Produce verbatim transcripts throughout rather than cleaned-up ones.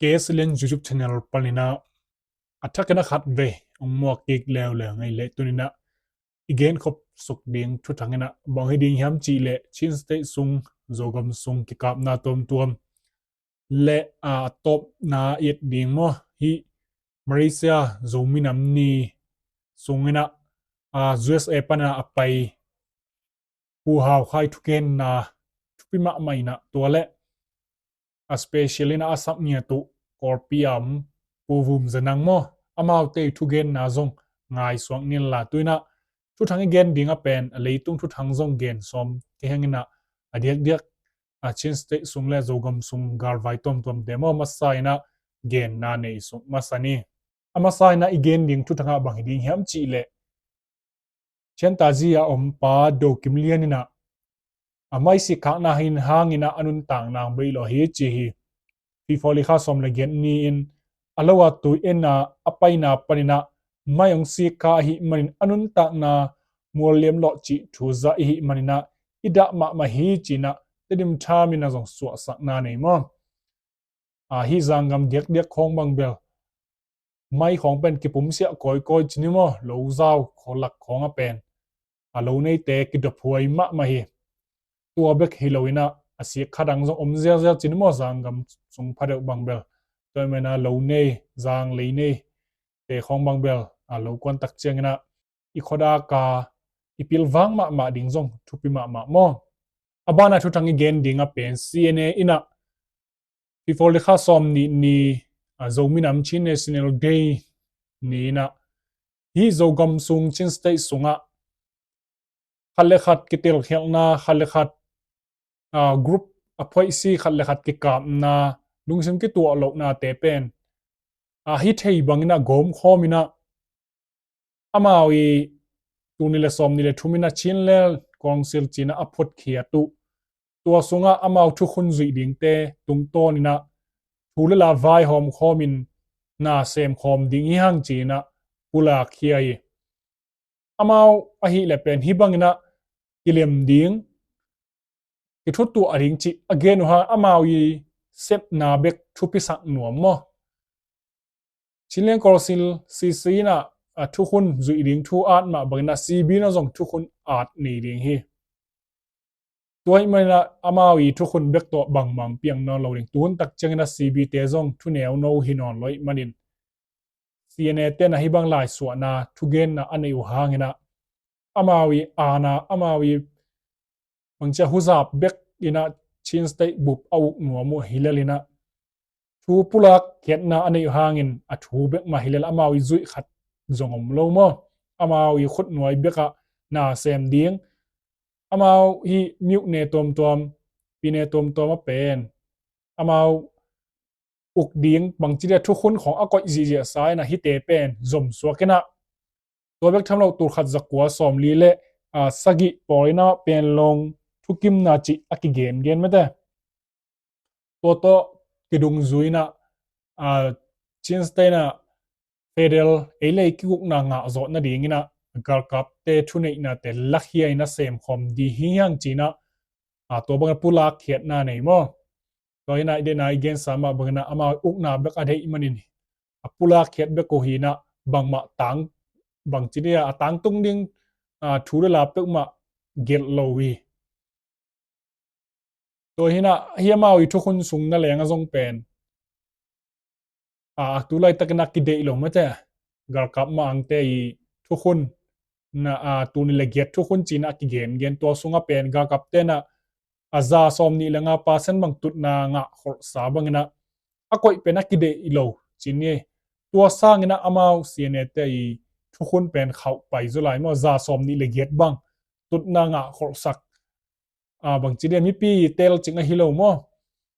K S L N YouTube channel panin ah a thakin a khat vei hong muak kik leuleu ngei leh, tuni in ah i genkhop suk ding thuthang in ah bang hi ding hiam cih leh, Chin State sung, Zogam sung kikapna tuamtuam leh a tawpna i et ding maw, hih Malaysia Zomi Nam Ni sung in ah U S A pan a pai Pu Hau Khai thugenna thupi mahmah in ah, tua leh a special in ah a sak ngiat uh Kawlpi a om Pu Vum Za Nang maw, amaute thugenna zong ngaihsuak ni inla, tu in ah thuthang i gen ding a pen a leitung thuthang zong gen sawm kiheng in ah, a diakdiak a Chin State sung leh Zogam sung galvai tuamtuamte maw, masa in ah genna nei suk masa ni. A masa in ah i gen ding thuthang ah bang hi ding hiam cih leh, Chiantazi a om pa Do Kim Lian in ah a mai sikkhakna hi hangin ah a nuntakna hong beih lawh hi ci hi. Fifo likha sawm leh giat ni-in a lo a tui en a a paina panin ah mai hong sikkha ahih manin a nuntakna mual liam lawh cih thu za i hih manin ah i dah mahmah hi ci in ah Tedim Times in ah zong suahsakna nei maw. A, hih zanggam diakdiak khawng bang bel mai khawng pen kipumsiah kawikawi ci ni maw, lo zau khawlak khawng a pen a lo neite kidophuai mahmah hi. Tua bek hi lo in ah a sikkha dang zong om ziauziau ci ni maw, zanggam sung phadeuh bang bel. Tua ahih manin ah lo nei, zanglei neite khawng bang bel a lo kuan tak ciangin ah i khuadak a i pilvang mahmah ding zong thupi mahmah maw. A ban ah thuthang i gen ding a pen C N A in ah Fifo likha sawm nih ni, a, Zomi Nam Chin National Day ni in ah hih Zogam sung, Chin State sungah khat leh khat kitelkhialhna, khat leh khat, a, group a phoihsi, khat leh khat kikapna, lungsim kituah lohnate pen a hi thei bangin ah gawmkhawm in ah, amau i tul nih leh sawm nih leh thum in ah Chinland Council ci in ah a photkhiat uh, tua sungah amau thukhun zuih dingte tungtawn in ah thu leh la vaihawm khawmin na semkhawm ding hi hang ci in ah pulakkhia hi. Amau ahih leh pen hih bangin ah kilem ding, kithutuah ding cih a gen uh hang amau i sepna bek thupisak nuam maw. Chinland Council, C C in ah, a, thukhun zuih ding thu at mah bangin ah C B in ah zong thukhun at nei ding hi. Tua ahih manin ah amau i thukhun bek tawh bangmah piang nawn lo ding. Tu hun tak ciangin ah C B te zong thuneu no hi nawn lo ahih manin C N A te in ah hih bang laisuahna thugenna a neih uh hangin ah amau i aana, amau i bangci a huzap bek in ah Chin State bup a uk nuam uh hi lel in ah, thu pulakkhiatna a neih uh hangin a thu bek mah hi lel, amau i zuih khat zong om lo maw. Amau i khutnuai bek ah na sem ding, amau hih miuhne tuamtuam, pine tuamtuam a pen amau uk ding bangci dia thukhun khawng a koih zihziah sa in ah hihte pen zomsuak in ah, tua bek tham lo tul khat za kua sawmli leh, a, sagih pawl in ah Panglong thukimna cih a kigengen mate. Tua tawh kidungzui in ah, a, Chin State in ah federal ei leh ei kigukna ngah zawh nadingin ah galkapte thuneihnate lakhia in ah semkhawm ding hi hang ci in ah, a, tua bangin ah pulakkhiatna nei maw. Tua hi in ah i deihna i gensa mah bangin ah amau ukna bek a deih manin a pulakkhiat bek uh hi in ah bangmah tang, bangci dia a tangtung ding, a, thu leh la peuhmah gelh lo hi. Tua hi in ah hih amau i thukhun sung nangawn zong pen, a, a tu laitakin a kideih lo mate. Galkap mah angte i thukhun na, a, tul nih leh giat thukhun ci in ah a kigengen, tua sungah pen galkapte in ah a za sawmnih leh nga percent bang tutna ngah kholhsa bangin ah a koih pen a kideih lo ci ni. Tua sangin ah amau C N A te i thukhun pen khauh pai zaw lai maw, za sawmnih leh giat bang tutna ngah kholhsak, a, bangci dia mipi telcing ahi lo maw.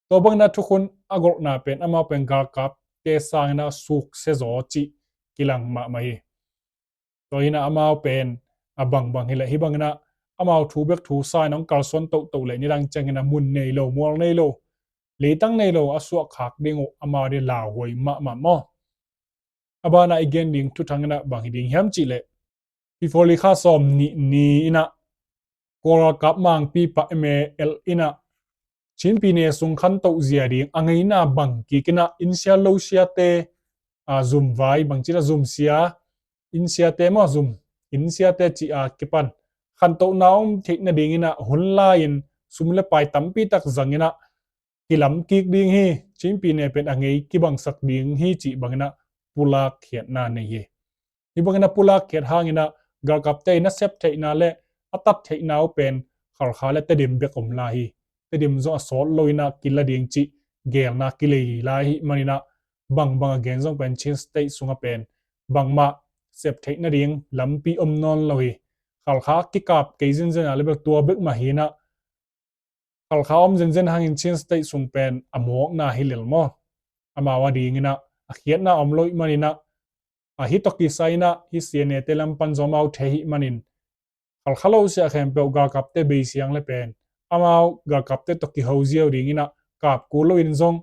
Tua bangin ah thukhun a golhna pen amau pen galkapte sangin ah suksia zaw cih kilang mahmah hi. Tua hi in ah amau pen a bangbang hi leh hih bangin ah amau thu bek thu sa in ah hong kalsuan tohtoh leh nidang ciangin ah mun nei lo, mual nei lo, leitang nei lo a suahkhak ding uh amau dia lauhuai mahmah maw. A ban ah i gen ding thuthang in ah bang hi ding hiam cih leh, Fifo likha sawmnih ni in ah Kawl galkap mangpi pa M A L in ah Chin pyine sung khantoh zia ding a ngeina bang kik in ah, innsia losiate, a, zum vai, bangci in ah zum sia, innsiate maw, zum, innsiate cih a kipan khantohna om theih nading in ah hun lai-in sum le pai tampi tak zang in ah kilam kik ding hi. Chin pyine pen a ngei kibangsak ding hi cih bang in ah pulak khiatna nei hi. Hih bang in ah pulak khiat hang in ah galkapte in a sep theihna le a tat theihna uh pen Khalkha le Tedim bek om lai hi. Tedim zong a sawt lo in ah kila ding cih geelna kilei lai hi man in ah, bangbang a gen zong pen Chin State sung ah pen bangmah sep theih nading lampi om nawn lo hi. Khalkha kikap kei zenzen a le bel tua bek mah hi in ah, Khalkha om zenzen hangin Chin State sung pen a mawkna hi lel maw? Amau a ding in ah a khiatna om lo hi man in ah, a hih tawh kisai in ah hih C N A te lam pan zong amau thei hi man in, Khalkha lo sia khempeuh galkapte beisiang le pen amau galkapte tawh kiho ziau ding in ah kap kul lo in zong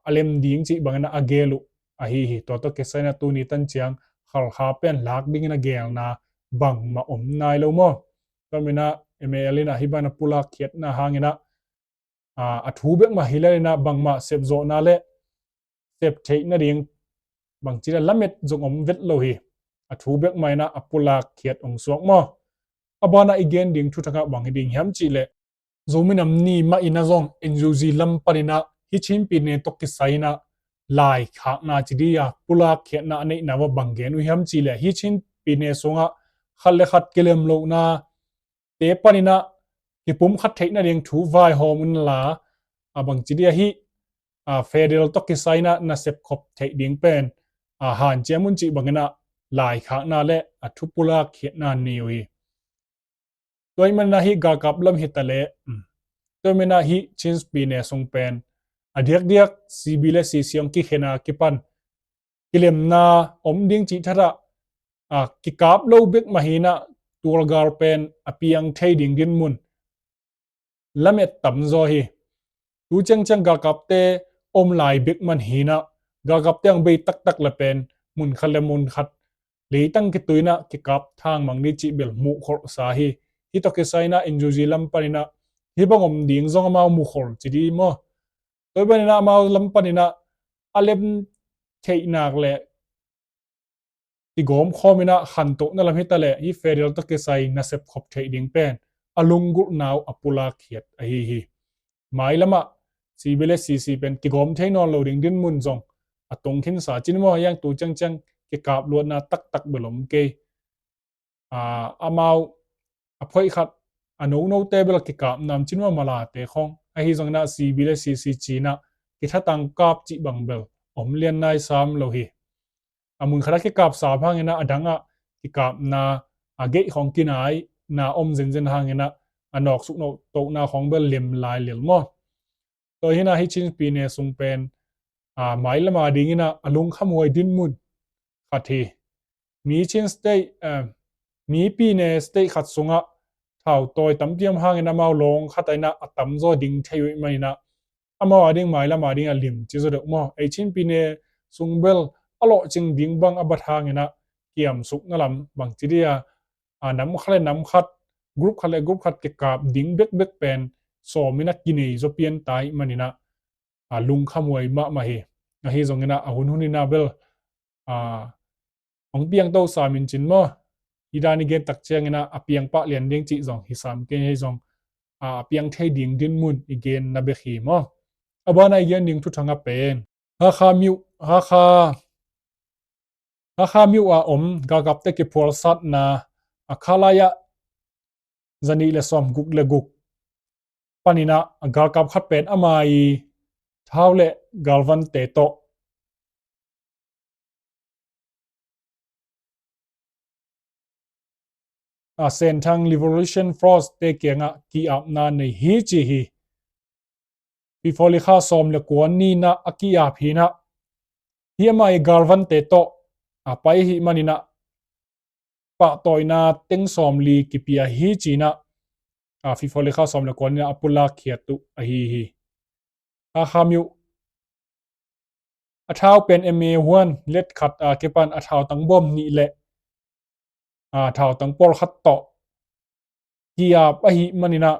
a lem ding cih bang in ah a geel uh ahi hi. Tua tawh kisai in ah tuni tan ciang Khalkha pen lak ding in ah geelna bangmah om nai lo maw? Tua man in ah M A L in ah hih bang in ah pulak khiatna hang in ah, a, a thu bek mah hi lel in ah bangmah sep zawhna le sep theih nading bangci in ah lamet zong om vet lo hi. A thu bek mah in ah a pulak khiat hong suak maw? A ban ah i gen ding thuthang ah bang hi ding hiam cih leh, Zomi Nam Ni mah in ah zong N U G lam pan in ah hih Chin pyine tawh kisai in ah laikhakna ci ding a pulak khiatna a neihna uh a bang gen uh hiam cih leh, hih Chin pyine sung ah khat le khat kilem lohnate pan in ah kipumkhat theih nading thu vaihawm un la, a, bangci ding a hih, a, federal tawh kisai in ah na sepkhop theih ding pen, a, hanciam un cih bang in ah laikhakna le a thu pulak khiatna nei uh hi. Tua ahih man in ah hih galkap lam hi ta leh, um, tua ahih man in ah hih Chin pyine sung pen a diakdiak C B le C C hong kikhen a kipan kilemna om ding cih that ah, a, kikap lo bek mah hi in ah tualgal pen a piang thei ding dinmun lamet tamzaw hi. Tu ciangciang galkapte om lai bek man hi in ah, galkapte hong bei taktak le pen mun khat le mun khat leitang kitui in ah kikap thangmang ding cih bel muhkholhsa hi. Hih tawh kisai in ah N U G lam pan in ah hih bang om ding zong amau muhkholh ci ding maw? Tua ahih man in ah amau lam pan in ah a lem theih nak le kigawm khawm in ah khantohna lam hi ta leh, hih federal tawh kisai na sepkhop theih ding pen a lunggulhna uh a pulak khiat ahi hi. Mailam ah C B le C C pen kigawm thei nawn lo ding dinmun zong a tung khinsa cin maw, a hiang tu ciangciang kikap luatna taktak bel om kei. A, amau a phoih khat a nonote bel kikap nam cin maw, Malate khong. Ahi zongin ah C B le C C ci-in ah kithatang kap cih bang bel om lian nai sam lo hi. A mun khat ah kikap sam hangin ah a dang ah kikapna a geih khong kinaina om zenzen hangin ah a nawksuk no tohna khong bel lem lai lel maw? Tua hi in ah hih Chin pyine sung pen, a, mailam a dingin ah a lungkhamhuai dinmun khat hi. Mi Chin state, a, mi pyine state khat sungah thautawi tampi om hangin amau lawng khat ah in ah a tamzaw ding thei uh ahih manin ah amau a ding mailam a ding a limci zaw deuh maw? Ei Chin pyine sung bel a lawhcing ding bang a bat hangin ah kiamsukna lam bangci ding a, a, nam khat le nam khat, group khat le group khat kikap ding bekbek pen sawm in ah kinei zaw pian ta ahih manin ah, a, lungkhamhuai mahmah hi. Ahi zongin ah a hunhun in ah bel, a, hong piangto sam in cin maw? Hih dan i gen tak ciangin ah a piang pah lian ding cih zong hi sam kei, ahi zong, a, a piang thei ding dinmun i genna bek hi maw? A ban ah i gen ding thuthang ah pen Hakha myo, Hakha, Hakha myo a om galkapte kiphualsatna, a, khalai ah zanih le sawmguk le guk panin ah galkap khat pen ama i thau le galvante tawh, a, Senthang Liberation Force te kiangah ki-apna nei hi ci hi. Fifoli kha sawm le kua ni-in ah a ki-ap hi in ah, hih ama i galvante tawh a pai ahih manin ah pahtawina teng sawmli kipia hi ci-in ah, a, Fifoli kha sawm le kua ni-in ah a pulak khiat uh ahi hi. Hakha myo a thau pen M A one let khat a kipan a thautang bawm nih le, a, thautang pawlkhat tawh ki-ap ahih manin ah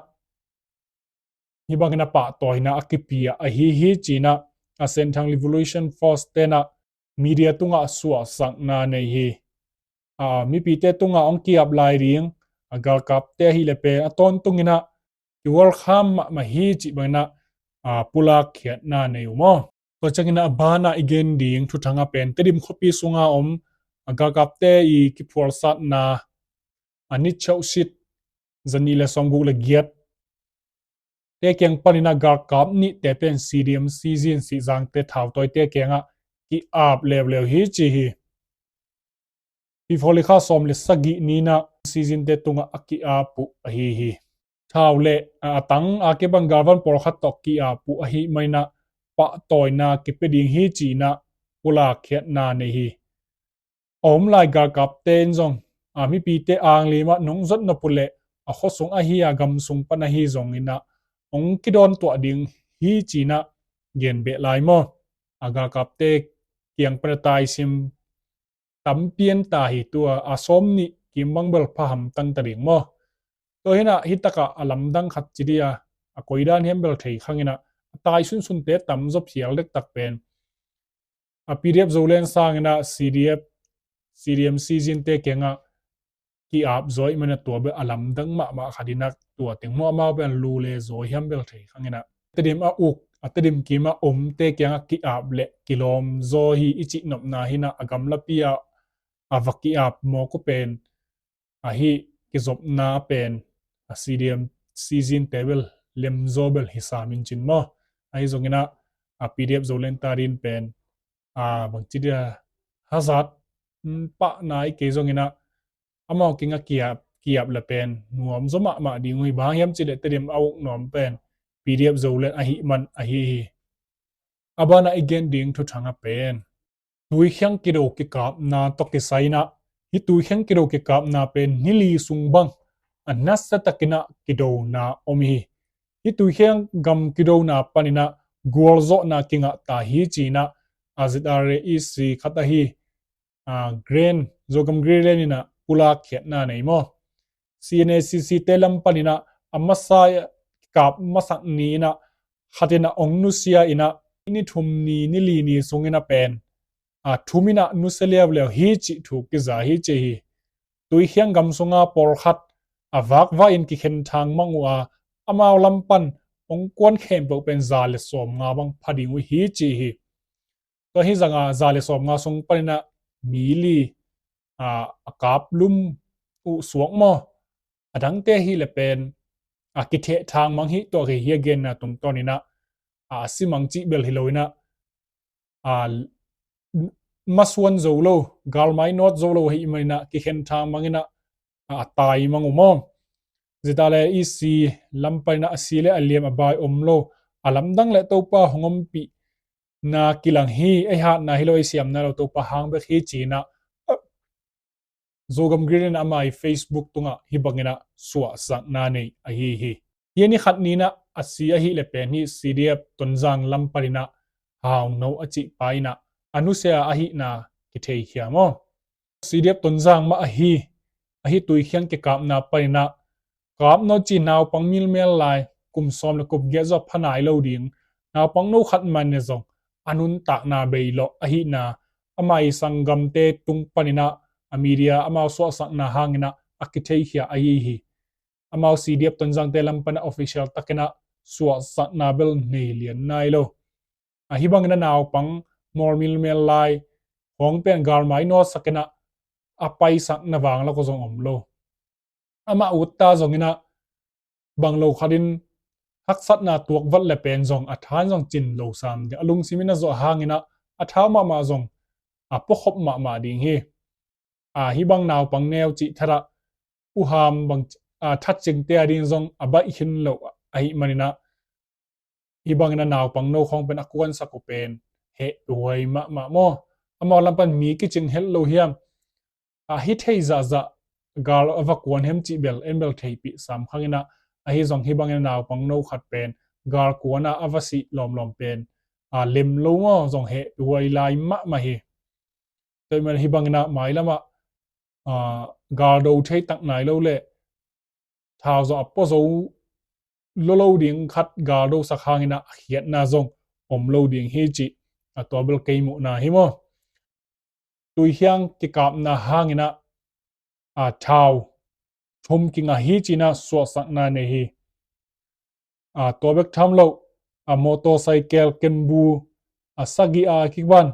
Hih bangin a pahtawina a kipia ahi hi ci-in ah, a Senthang Revolution Force te in ah media tungah suahsakna nei hi. A, mipite tungah hong ki-ap lai ding a galkapte ahih leh pen a tawntungin ah kiwalkham mahmah hi cih bangin ah, a, pulakkhiatna nei uh maw. Tua ciangin ah a banah i gen ding thuthang ah pen Tedim khuapi sunga om a galkapte i kiphualsatna, a, ni chauhsit zanih le sawmguk le giat te kiang panin ah galkap nihte pen C D M Sizin Sizangte thautawite kiangah ki-ap leuleu hi ci hi. February kha sawm le sagih ni-in ah Sizinte tungah a ki-ap uh ahi hi. Thau le a, a tang a kibang galvan pawlkhat tawh ki-ap uh ahih manin ah pahtawina kipia ding hi ci-in ah pulakkhiatna nei hi. A om lai galkapte in zong, a, mipite anglim ah nong zot nop uh leh a khuasung ahi a gamsung pan ahi zongin ah hong kidawn tuah ding hi ci-in ah gen beh lai maw. A, galkapte kiang pan a taisim tampi en ta hi. Tua a sawm nih kim bang bel pha hamtang ta ding maw. Tua hi-in ah hih takah a lamdang khat ci dih a, a koidan hiam bel thei khang in ah a tai sunsunte tamzaw phial dektak pen a P D F Zoland sangin ah C D F, C D M Sizinte kiangah ki-ap zaw ahih manin ah tua bel a lamdang mahmah khat in ah tua teng maw amau pen lu le zaw hiam bel thei khang in ah Tedim a uk, a Tedim kim a omte kiangah ki-ap le kilawm zaw hi i cih nopna hi-in ah a gamlapi ah a va ki-ap mawk uh pen ahi kizopna pen a C D M Sizinte bel lemzaw bel hi sam in cin maw. Ahi zongin ah a P D F Zoland ta ding pen a bangci dia hazat, mm, pahna i kei zongin ah amau kiangah ki-ap, ki-ap le pen nuam zaw mahmah ding uh hi. Bang hiam cih leh Tedim a uk nuam pen P D F Zoland ahih man ahi hi. A banah i gen ding thuthang ah pen tuikhiang kido kikapna tawh kisai-in ah, hih tuikhiang kido kikapna pen ni li sung bang a nasiatakin ah kidona om hi. Hih tuikhiang gam kidona panin ah gualzawhna kingah ta hi ci-in ah a Z R A E C khat ahi, a, Green, Zogam Greenland in ah pulakkhiatna nei maw. C N A C C te lam panin ah a masa kap masak ni-in ah khat in ah hong nusia in ah ni thum ni, ni li ni sungin ah pen a, thum in ah nusia leuleu hi cih thu kiza hi ci hi. Tuikhiang gam sunga pawlkhat a vakvak in kikhen thangmang uh a, amau lam pan hong kuan khempeuh pen za le sawmnga bang pha ding uh hi ci hi. Tua hi zongin ah za le sawmnga sung panin ah mi li, a, a kap lum uh suak maw. A dangte ahih leh pen a kitheh thangmang hi. Tua hi hi a genna tungtawnin ah a, a si mang cih bel hi lo-in ah, a, masuan zo lo, galmai nawt zo lo ahih manin ah kikhen thangmang in ah a, a tai mang uh maw. Z R A E C lam panin ah a si le a liam a bai om lo, a lamdang le Topa hong ompihna kilang hi, ei hatna hi lo, ei siamna lo, Topa hang bek hi ci-in ah Zogam Greenland in ah amah i Facebook tungah hih bangin ah suahsakna nei ahi hi. Hih ni khat ni-in ah a si ahih leh pen hih C D F Tonzang lam panin ah Hauno a cih pa in ah a nusia ahihna kitheikhia maw. C D F Tonzang mah ahi, ahi tuikhiang kikapna panin ah kap no ci naupang milmel lai, kum sawm le kum giat zaw pha nai lo ding naupang no khat man ne zong a nuntakna bei lawh ahihna, amah i sanggamte tung panin ah a media amau suahsakna hangin ah a kitheikhia ahi hi. Amau C D F Tonzangte lam panin ah official takin ah suahsakna bel nei lian nai lo. A, hih bangin ah naupang mawlmilmel lai hong pen galmai nawtsakin ah a paisakna vang lak uh zong om lo. Amah utta zongin ah bang lo khatin haksatna tuak vat le pen zong a than zong cin lo sam ding, a lungsim in a zawh hangin ah a thau mahmah zong a puakhop mahmah ding hi. A, hih bang naupang neu cih that ah uham bang, a, that cingte a ding zong a baih khin lo ahih manin ah hih bangin ah naupang no khawng pen a kuansak uh pen heh huai mahmah maw. Amau lam pan mi kicing het lo hiam? A, hi thei zahzah gal a va kuan hiam cih bel en bel theihpih sam khangin ah, ahi zong hih bangin ah naupang no khat pen gal kuan ah a va sih lawmlawm pen, a, lem lo maw, zong heh huai lai mahmah hi. Tua ahih manin hih bangin ah mailam ah, a, gal do thei tak nai lo leh thau zong a pua zo lolo ding khat galdosak hangin ah a khiatna zong om lo ding hi cih, a tua bel kei muhna hi maw. Tuihiang kikapna hangin ah, a thau thum kingah hi ci-in ah suahsakna nei hi. A tua bek tham lo, a motorcycle kenbu a sagih a kipan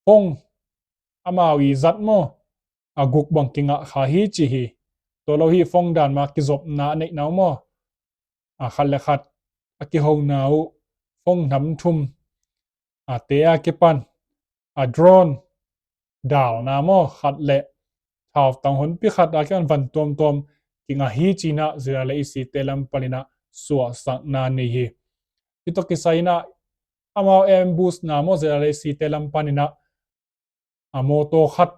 phone, amau i zat maw, a guk bang kingah kha hi ci hi. Tua lo hi phone dan mah kizopna a neihna uh maw. A khat le khat a kihona uh phone nam thum, a te a kipan, a drone dalna maw khat le thautang honpi khat a kipan van tuamtuam kingah hi ci-in ah ZRA le EC te lam panin ah suahsakna nei hi. Hih tawh kisai in ah amau ambush na maw ZRA le EC te lam panin ah a motor khat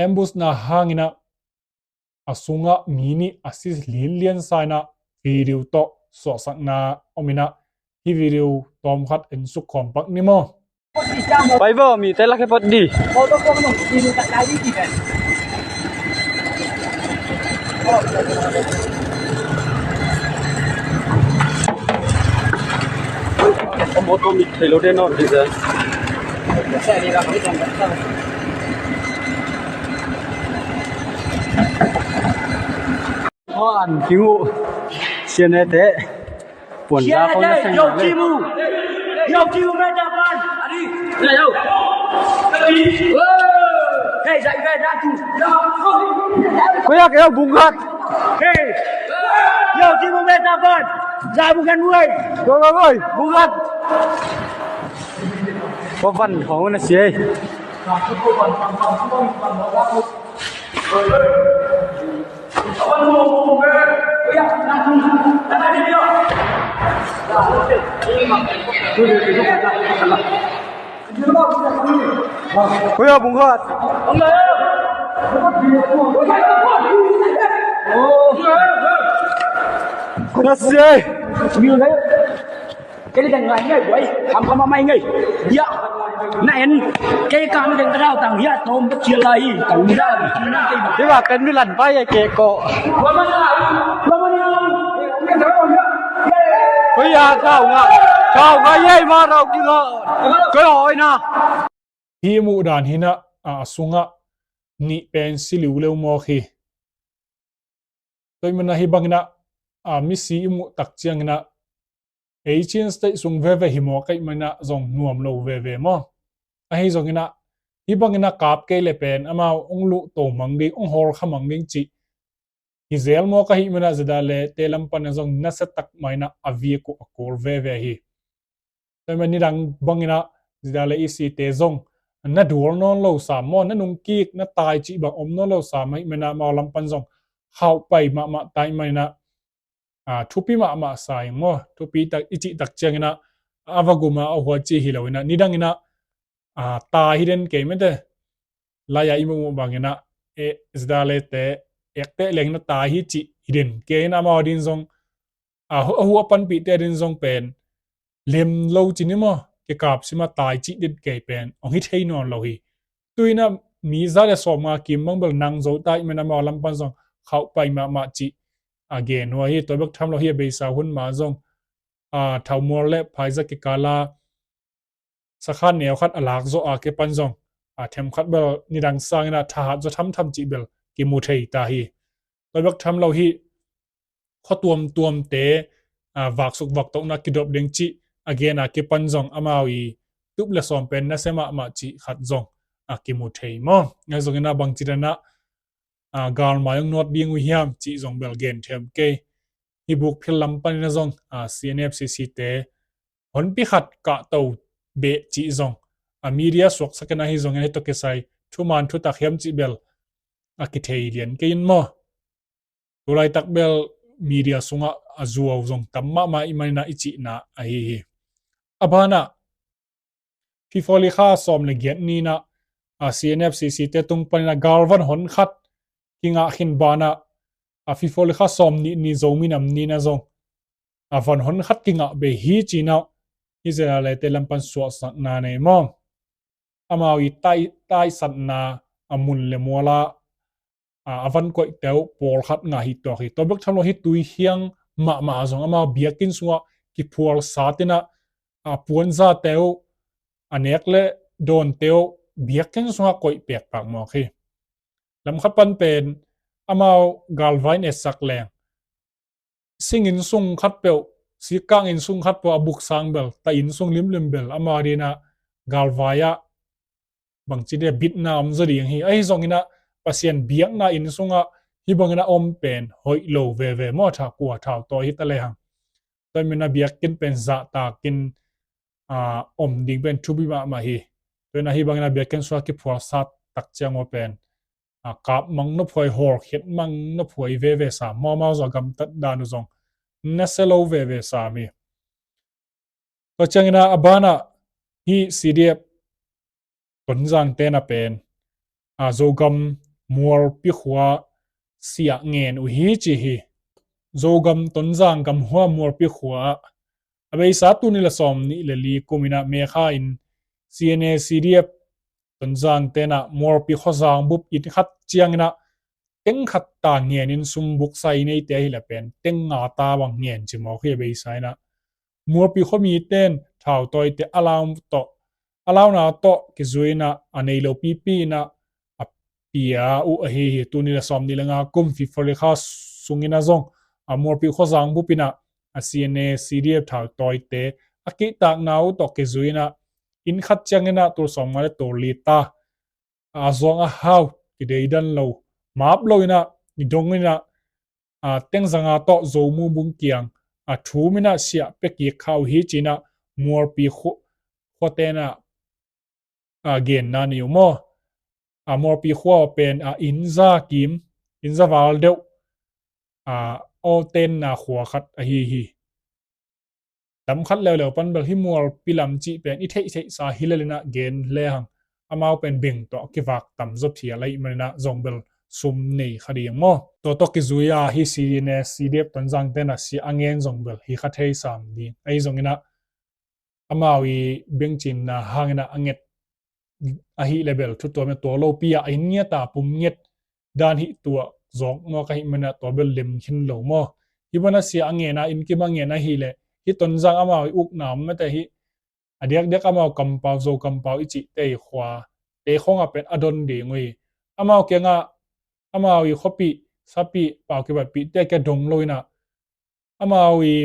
ambush na hangin ah a sungah mi nih a si lianlian sa in ah video tawh suahsakna om in ah, hih video tawmkhat en suk khawm pak ni maw. Pai vo, mi te lak he pot di. Motor mit thei lo de no di se. An king uh sian e te. Puan za ko na seng le. Yo kimu, yo kimu me ta pan. Adi. Yo. Hey, zai ve da tu. Ko yak yo bungkat. Hey. Yo kimu me ta pan. Za bungkat muai. Go go go. Bungkat. Ko van ko na siai. Kuya bungkat. Nasi. Kei le dang ngai ngai buai, ham kama mai ngai. Ya, na en, kei kam deng ka dau tang ya, tom ka chia lai, tau ya, na kei ba. Kei ba pen mi lan pai ya kei ko. Wa ma na, wa ma na. Ko ya kau nga, kau nga ye ma rau ki nga. Ko oi na. Hi mu dan hi na, a sungah nih pen si liu leu mawk hi. Tua ahih manin ah hih bangin ah, a, misi i muh tak ciangin ah, ei Chin State sung veve hi mawk ahih manin ah zong nuam lo veve maw. Ahi zongin ah, hih bangin ah kap kei le pen, amau hong luh to mang ding, hong hawl kha mang ding cih hi zel mawk ahih manin ah ZRA le te lam panin ah zong nasia tak mah in ah a vik uh a kul veve hi. Tua ahih manin nidang bangin ah ZRA le EC te zong na dual nawn lo sam maw, na nungkik, na tai cih bang om nawn lo sam ahih manin ah amau lam pan zong khauhpai mahmah ta ahih manin ah, a, thupi mahmah sa ing maw, thupi tak, i cih tak ciangin ah a va gum a a hua cih hi lo in ah, nidangin ah, a, tai hi den kei mete. Lai-a i muhmuh bangin ah, e, ZRA le te, ekte leng na tai hi cih hi den kei in ah amau adingin zong, a, a hu a panpihte adingin zong pen lem lo ci ni maw, kikap sim a tai cih den kei pen hong hi thei nawn lo hi. Tu in ah mi za le sawm nga kim bang bel nang zo ta ahih manin ah amau lam pan zong khauhpai mahmah cih a gen uh hi. Tua bek tham lo hi, a beisa hun ma zong, a, Thaumual le Phaizat kikal a sakhan neu khat a lak zawh a kipan zong, a, themkhat bel nidang sangin ah thahat zaw thamtham cih bel kimu thei ta hi. Tua bek tham lo hi, khua tuamtuamte, a, vaksuk vaktohna kidop ding cih a gen a kipan zong amau i tup le sawm pen nasia mahmah cih khat zong a kimu thei maw. Ahi zongin ah bangci dan ah, a, galmai hong nawt ding uh hiam cih zong bel gen thiam kei. Hih buk phel lam panin ah zong, a, CNF CC te honpi khat kahto beh cih zong, a, media suaksak in ah, ahi zongin ah hih tawh kisai thuman thutak hiam cih bel a kithei lian kei in maw. Tu laitak bel media sungah a zuau zong tam mahmah ahih manin ah i cihna ahi hi. A banah February kha sawm le giat ni in ah, a, CNF CC te tung panin ah galvan hon khat kingah khin banah, a, February kha sawm nih ni Zomi Nam Ni in ah zong, a, van hon khat kingah bei hi ci-in ah ZRA le te lam pan suahsakna nei maw. Amau i tai, taisatna a mun le mual ah, a, a van koihte uh pawlkhat ngah hi tuak hi. Tua bek tham lo hi, Tuihiang mahmah zong amau biakinn sungah kiphual sat inah, a puanzate uh, a nek le dawnte uh biakinn sungah koih pekpak mawk hi. Lamkhat pan pen amau galvai in etsak leng sing inn sung khat peuh, sikkang inn sung khat peuh a buksang bel, ta inn sung limlim bel amau dinah galvai ah bangci dia bitna om zaw ding hi. Ahi zonginah Pasian biakna inn sungah hih bangin a om pen hoih lo veve maw, tha kua thau tawi hi ta lehang. Tua hi manin a biakinn pen zahtakin a om ding pen thupi mahmah hi. Tua hi manin a hih bangin a biakinn sungah kiphual sat tak ciang uh pen a kap mang nophuai, hawlkhiat mang nophuai veve sam maw, amau zong a gamtat dan uh zong nasia lo veve sam hi. Tua ciangin a banah hih C D F Tonzang tena pen a Zogam Mualpi khua siah ngen uh hi ci hi. Zogam Tonzang gamhua Mualpi khua a beisa tuni le sawm nih le li kumin a May kha in C N A C D F Tonzang tena Mualpi khuazang bup inn khat ciangin a teng khat ta ngen in sum buksa i neite ahih leh pen teng nga ta bang ngen ci mawk hi. A beisa in a Mualpi khuamite in thautawite a lau tawh, a launa tawh kizui in a, a nei lo pipi in a, a pia uh ahi hi. Tuni le sawm nih le nga kum February kha sungin a zong a Mualpi khuazang bup in a, a C N A C D F thautawite a kihtakna uh tawh kizui in a, inn khat ciangin a tul sawm nga le tul li ta a zuang a hau kideidan lo, map lo in a, i dong in a, a teng zanga tawh Zomu bung kiang a thum in a siah pia kik kha uh hi ci in a Mualpi khua, khuate in a, a genna nei uh maw. A Mualpi khua pen a inn za kim, inn za val deuh a awltenna khua khat ahi hi. Tam khat leuleu pan bel hih Mualpi lam cih pen i theihtheihsa hi lel in a gen lehang amau pen beng tawh a kivak tam zaw phial ahih manin a zong bel sum nei kha ding maw. Tua tawh kizui a hih C N A C D F Tonzang tena siah a ngen zong bel hi kha thei sam ding. Ahi zongin a amau i bengcinna hangin a a nget ahih leh bel thu tuam in a tua lopi a inn ngiat a pum ngiat dan hih tua zawk mawk ahih manin a tua bel lem khin lo maw. Hih bana siah a ngen a inn kim a ngen ahih leh hih Tonzang amau i ukna om mate hih a diakdiak amau kampau, Zo kampau i cihte i khuate khawngah pen a don ding uh hi. Amau kiangah amau i khuapih, sapih, pau kibatpihte kia dong lo in a amau i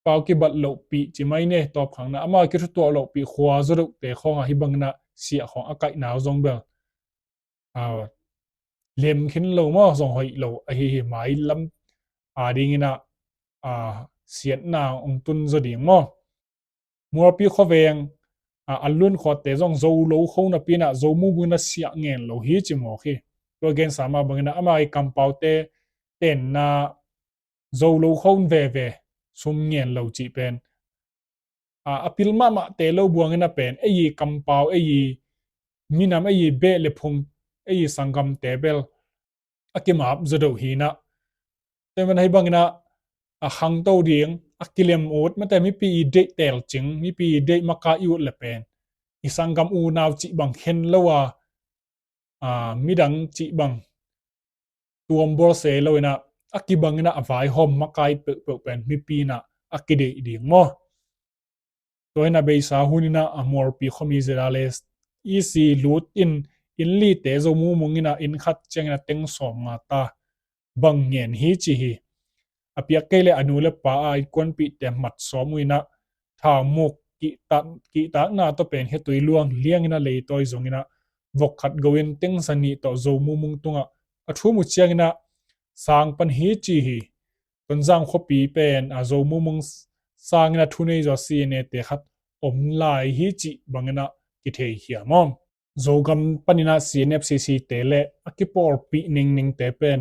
pau kibat lohpih ci mai ne, tawpkhangna amau i kithutuah lohpih khua zaw deuhte khawngah hih bangin a siah khawng a kaihna uh zong bel a lem khin lo maw, zong hoih lo ahi hi. Mailam a dingin a, a siatna hong tun zaw ding maw. Mualpi khuaveng a, a lun khuate zong Zo lo kho napi in a Zomu bung in a siah ngen lo hi ci mawk hi. Tua gensa mah bangin a amau i kampaute tenna Zo lo kho veve sum ngen lo cih pen a, a pil mahmahte lo buang in a pen ei i kampau, ei i minam, ei i beh le phung, ei i sanggamte bel a kimap zaw deuh hi in a. Tua hi manin a hih bangin a, a khangto ding a kilem ut mate mipi i deih telcing, mipi i deih makai i ut le pen i sanggam unau cih bang khen lo a, a midang cih bang tuambual se lo in a, a kibang in a a vaihawm makai peuhpeuh pen mipi in a a kideih ding maw. Tua hi in a beisa hun in a a Mualpi khuami zeda le E C lut in inn lite Zomu bung in a inn khat ciangin a teng sawm nga ta bang ngen hi ci hi. A piak kei le a nu le pa a innkuanpihte mat sawm uh in a thau muk kihtak, kihtakna tawh pen khetui luang liang in a leitawi zong in a vok khat go in teng za nih tawh Zomu bung tungah a thum uh ciangin a sang pan hi ci hi. Tonzang khuapi pen a Zomu bung sangin a thunei zaw C N A te khat om lai hi cih bangin a kithei hiam aw. Zogam panin a C N F C C te le a kipawlpih ningningte pen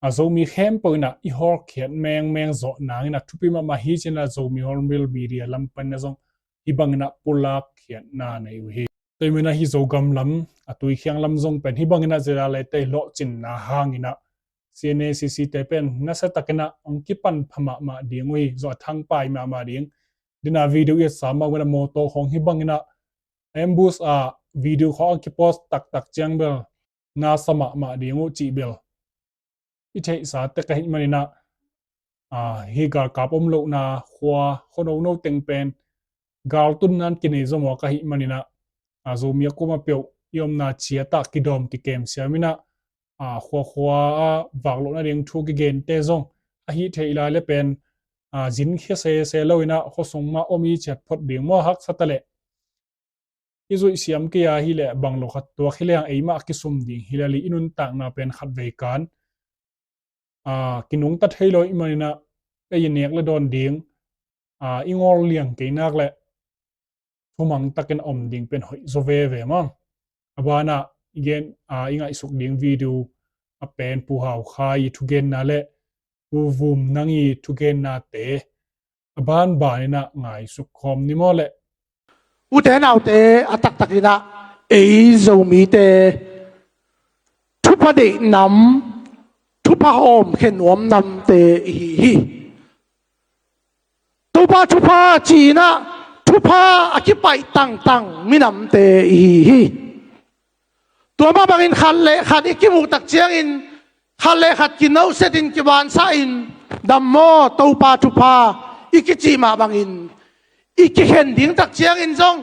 a Zomi khempeuh in a i hawlkhiat mengmeng zawh nangin a thupi mahmah hi ci in a Zomi Hornbill Media lam panin a zong hih bangin a pulak khiatna nei uh hi. Tua hi manin a hih Zogam lam, a tuikhiang lam zong pen hih bangin a zeda leite i lawhcinna hangin a C N A C C te pen nasia takin a hong kipan pha mahmah ding uh hi. Zawh a thangpai mahmah ding. Din a video i etsa mah uh in a mawtaw khawng hih bangin a ambush a video khawng a kipost taktak ciang bel nasa mahmah ding uh cih bel i theihsa tek ahih manin a Aa, hih galkap om lohna khua, khua nono teng pen galtunna in kinei zaw mawk ahih manin ah, aa, Zomi a kuamah peuh i omna ciat ah kidawm kikem siam in ah, aa, khuakhua ah vak lohna ding thu kigente zong ahi thei lai le pen, aa, zin khia sese lo in ah khuasung mah om i ciat phot ding maw, haksa ta leh. I zuih siam kei a hi leh bang lo khat tuak hi leng eimah a kisum ding hi lel i, i nuntakna pen khat vei kan, aa, kinungta thei lo ahih manin ah, ei i nek le dawn ding, aa, i ngawl liang kei nak leh thumang takin a om ding pen hoih zaw veve maw. A banah i gen, aa, i ngaihsuk ding video a pen Pu Hau Khai i thugenna le Pu Vum Nang i thugennate a banban in ah ngaihsuk khawm ni maw leh. Ute naute, a taktak in ah ei Zomite thupha deih nam, thupha hawmkhia nuam namte i hi hi. Topa thupha ci-in ah thupha a kipaih tangtang minamte i hi hi. Tua mah bangin khat le khat i kimuh tak ciangin khat le khat kinohsetin kibansahin, dam maw, Topa thupha i kicih mah bangin i kikhen ding tak ciangin zong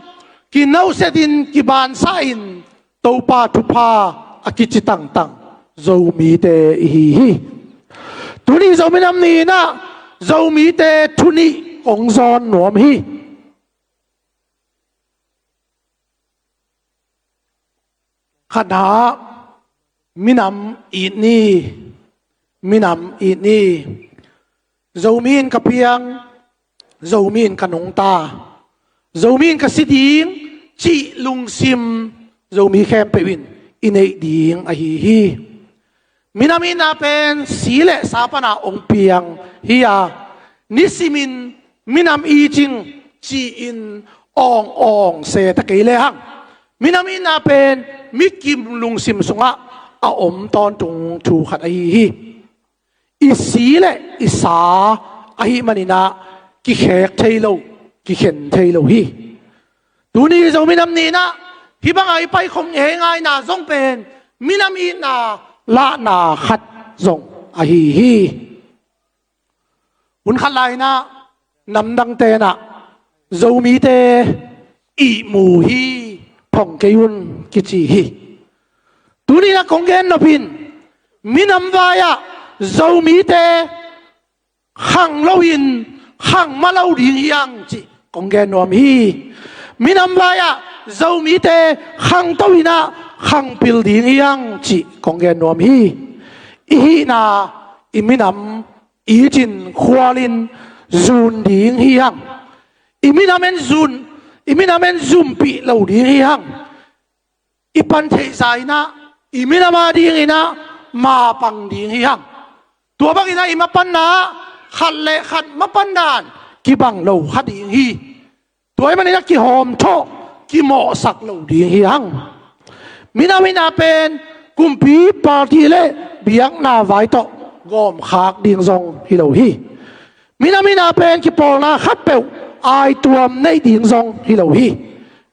kinohsetin kibansahin Topa thupha a kici tangtang Zomite i hi hi. Tuni Zomi Nam Ni in ah Zomite thu nih kong zawn nuam hi. Khatna, minam it ni, minam it ni. Zomi in ka piang, Zomi in ka nungta, Zomi in ka si ding cih lungsim Zomi khempeuh in i neih ding ahi hi. Minam itna pen si le sa pana hong piang hi a, nisimin minam it ing ci-in awng awng se ta kei lehang, minam itna pen mikim lungsim sungah a om tawntung thu khat ahi hi. I si le i sa ahih manin ah kikhek thei lo, kikhen thei lo hi. Tuni Zomi Nam Ni in ah hih banga i paikhop ngeingaina zong pen minam itna lahna khat zong ahi hi. Hun khat lai-in ah namdangte in ah Zomite ihmu hi, phong kei un kici hi. Tuni in ah kong gen nop in, minam vai-ah Zomite khang loin khang mah lo ding hi hang cih kong gen nuam hi. Minam vai-ah Zomite khangto in ah khangpil ding hi hang cih kong gen nuam hi. I hihna, i minam it in khualin zun ding hi hang. I minam in zun, i minam in zumpih lo ding hi hang. I pan theihsa in ah i minam adingin ah mapang ding hi hang. Tua bangin ah i mapanna ah khat le khat mapan dan kibang lo kha ding hi. Tua ahih manin ah kihawmthawh, kimawhsak lo ding hi hang. Minam itna pen kumpi, party le biakna vai tawh gawmkhak ding zong hi lo hi. Minam itna pen kipawlna khatpeuh aituam neih ding zong hi lo hi.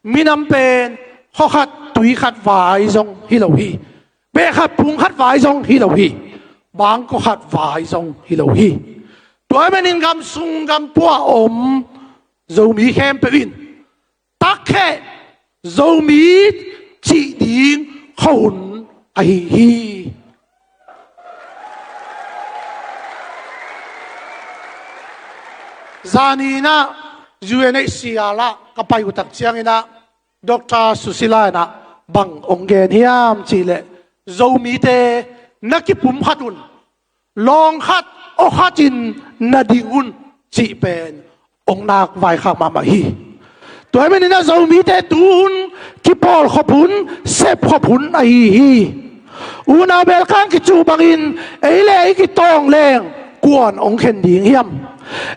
Minam pen khuakhat tuikhat vai zong hi lo hi. Behkhat phungkhat vai zong hi lo hi. Bangkawkhat vai zong hi lo hi. Tua ahih manin gamsung gampua a om Zomi khempeuh in takkhe Zomi cih ding khuahun ahi hi. Zani in ah U N H C R ah ka pai uh tak ciangin ah Doctor Susila in ah bang hong gen hiam cih leh, Zomite na kipumkhat un, lawng khat aw khatin na ding un cih pen hong nak vaikhak mahmah hi. Tua ahih manin ah Zomite tu hun kipawlkhop hun, sepkhop hun ahi hi. Unau belkang kicuh bangin ei le ei kitawng leng kuan hong khen ding hiam?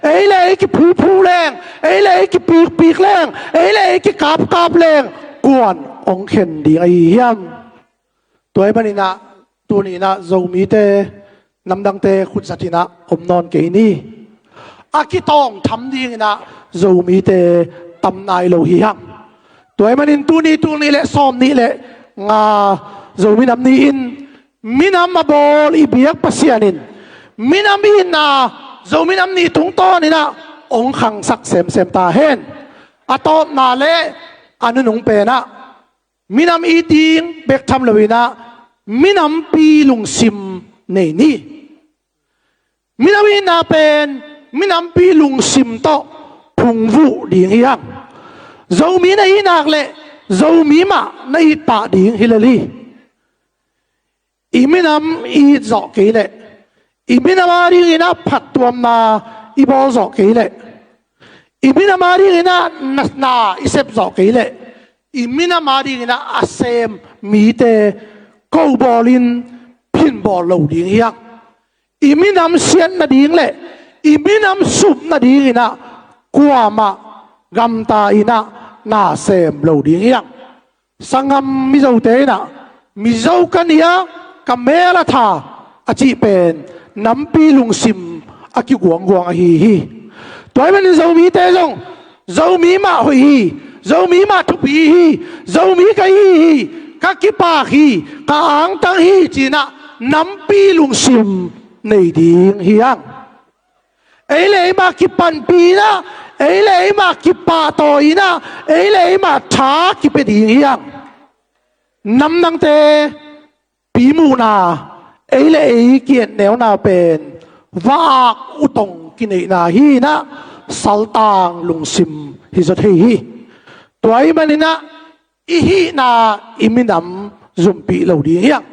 Ei le ei kiphuphu leng, ei le ei kipikpik leng, ei le ei kikapkap leng kuan hong khen ding ahi hiam? Tua ahih manin ah tuni in ah Zomite namdangte khutzat in ah om nawn kei ni. A kitawng tham dingin ah Zomite tam nai lo hi hang. Tua ahih manin tuni, tul nih le sawm nih le nga Zomi Nam Ni in minam a bawl i biak Pasian in minam itna Zomi Nam Ni tungtawnin ah hong khangsak semsem ta hen. A tawpna le a nunung pen ah minam it ding bek tham loin ah minampi lungsim nei ni. Minam itna pen minampi lungsim tawh phungvuh ding hi hang. Zomi na it nak leh Zomi mah na it pah ding hi lel hi. I minam i it zawh kei leh, i minam adingin ah phattuamna i bawl zawh kei leh, i minam adingin ah na, na i sep zawh kei leh, i minam adingin ah a sem mite ko bawlin phin bawl lo ding hi hang. I minam siat nading le i minam sup nadingin ah kuamah gamta in ah na sem lo ding hi hang. Sanggam Mizote in ah, Mizo ka ni a, ka mel a tha a cih pen nampi lungsim a kiguangguang ahi hi. Tua ahih manin Zomite zong Zomi mah hoih hi, Zomi mah thupi hi, Zomi ka hi hi, ka kipak hi, ka angtang hi ci-in ah nampi lungsim nei ding hi hang. Ei le ei mah kipanpih in ah, ei le ei mah kipahtawi in ah, ei le ei mah tha kipia ding hi hang. Namdangte pi muhna, ei le ei ki-etneuna pen va-ak utong kineihna hi-in ah saltang lungsim hi zaw thei hi. Tua ahih manin ah i hihna i minam zumpih lo ding hi hang.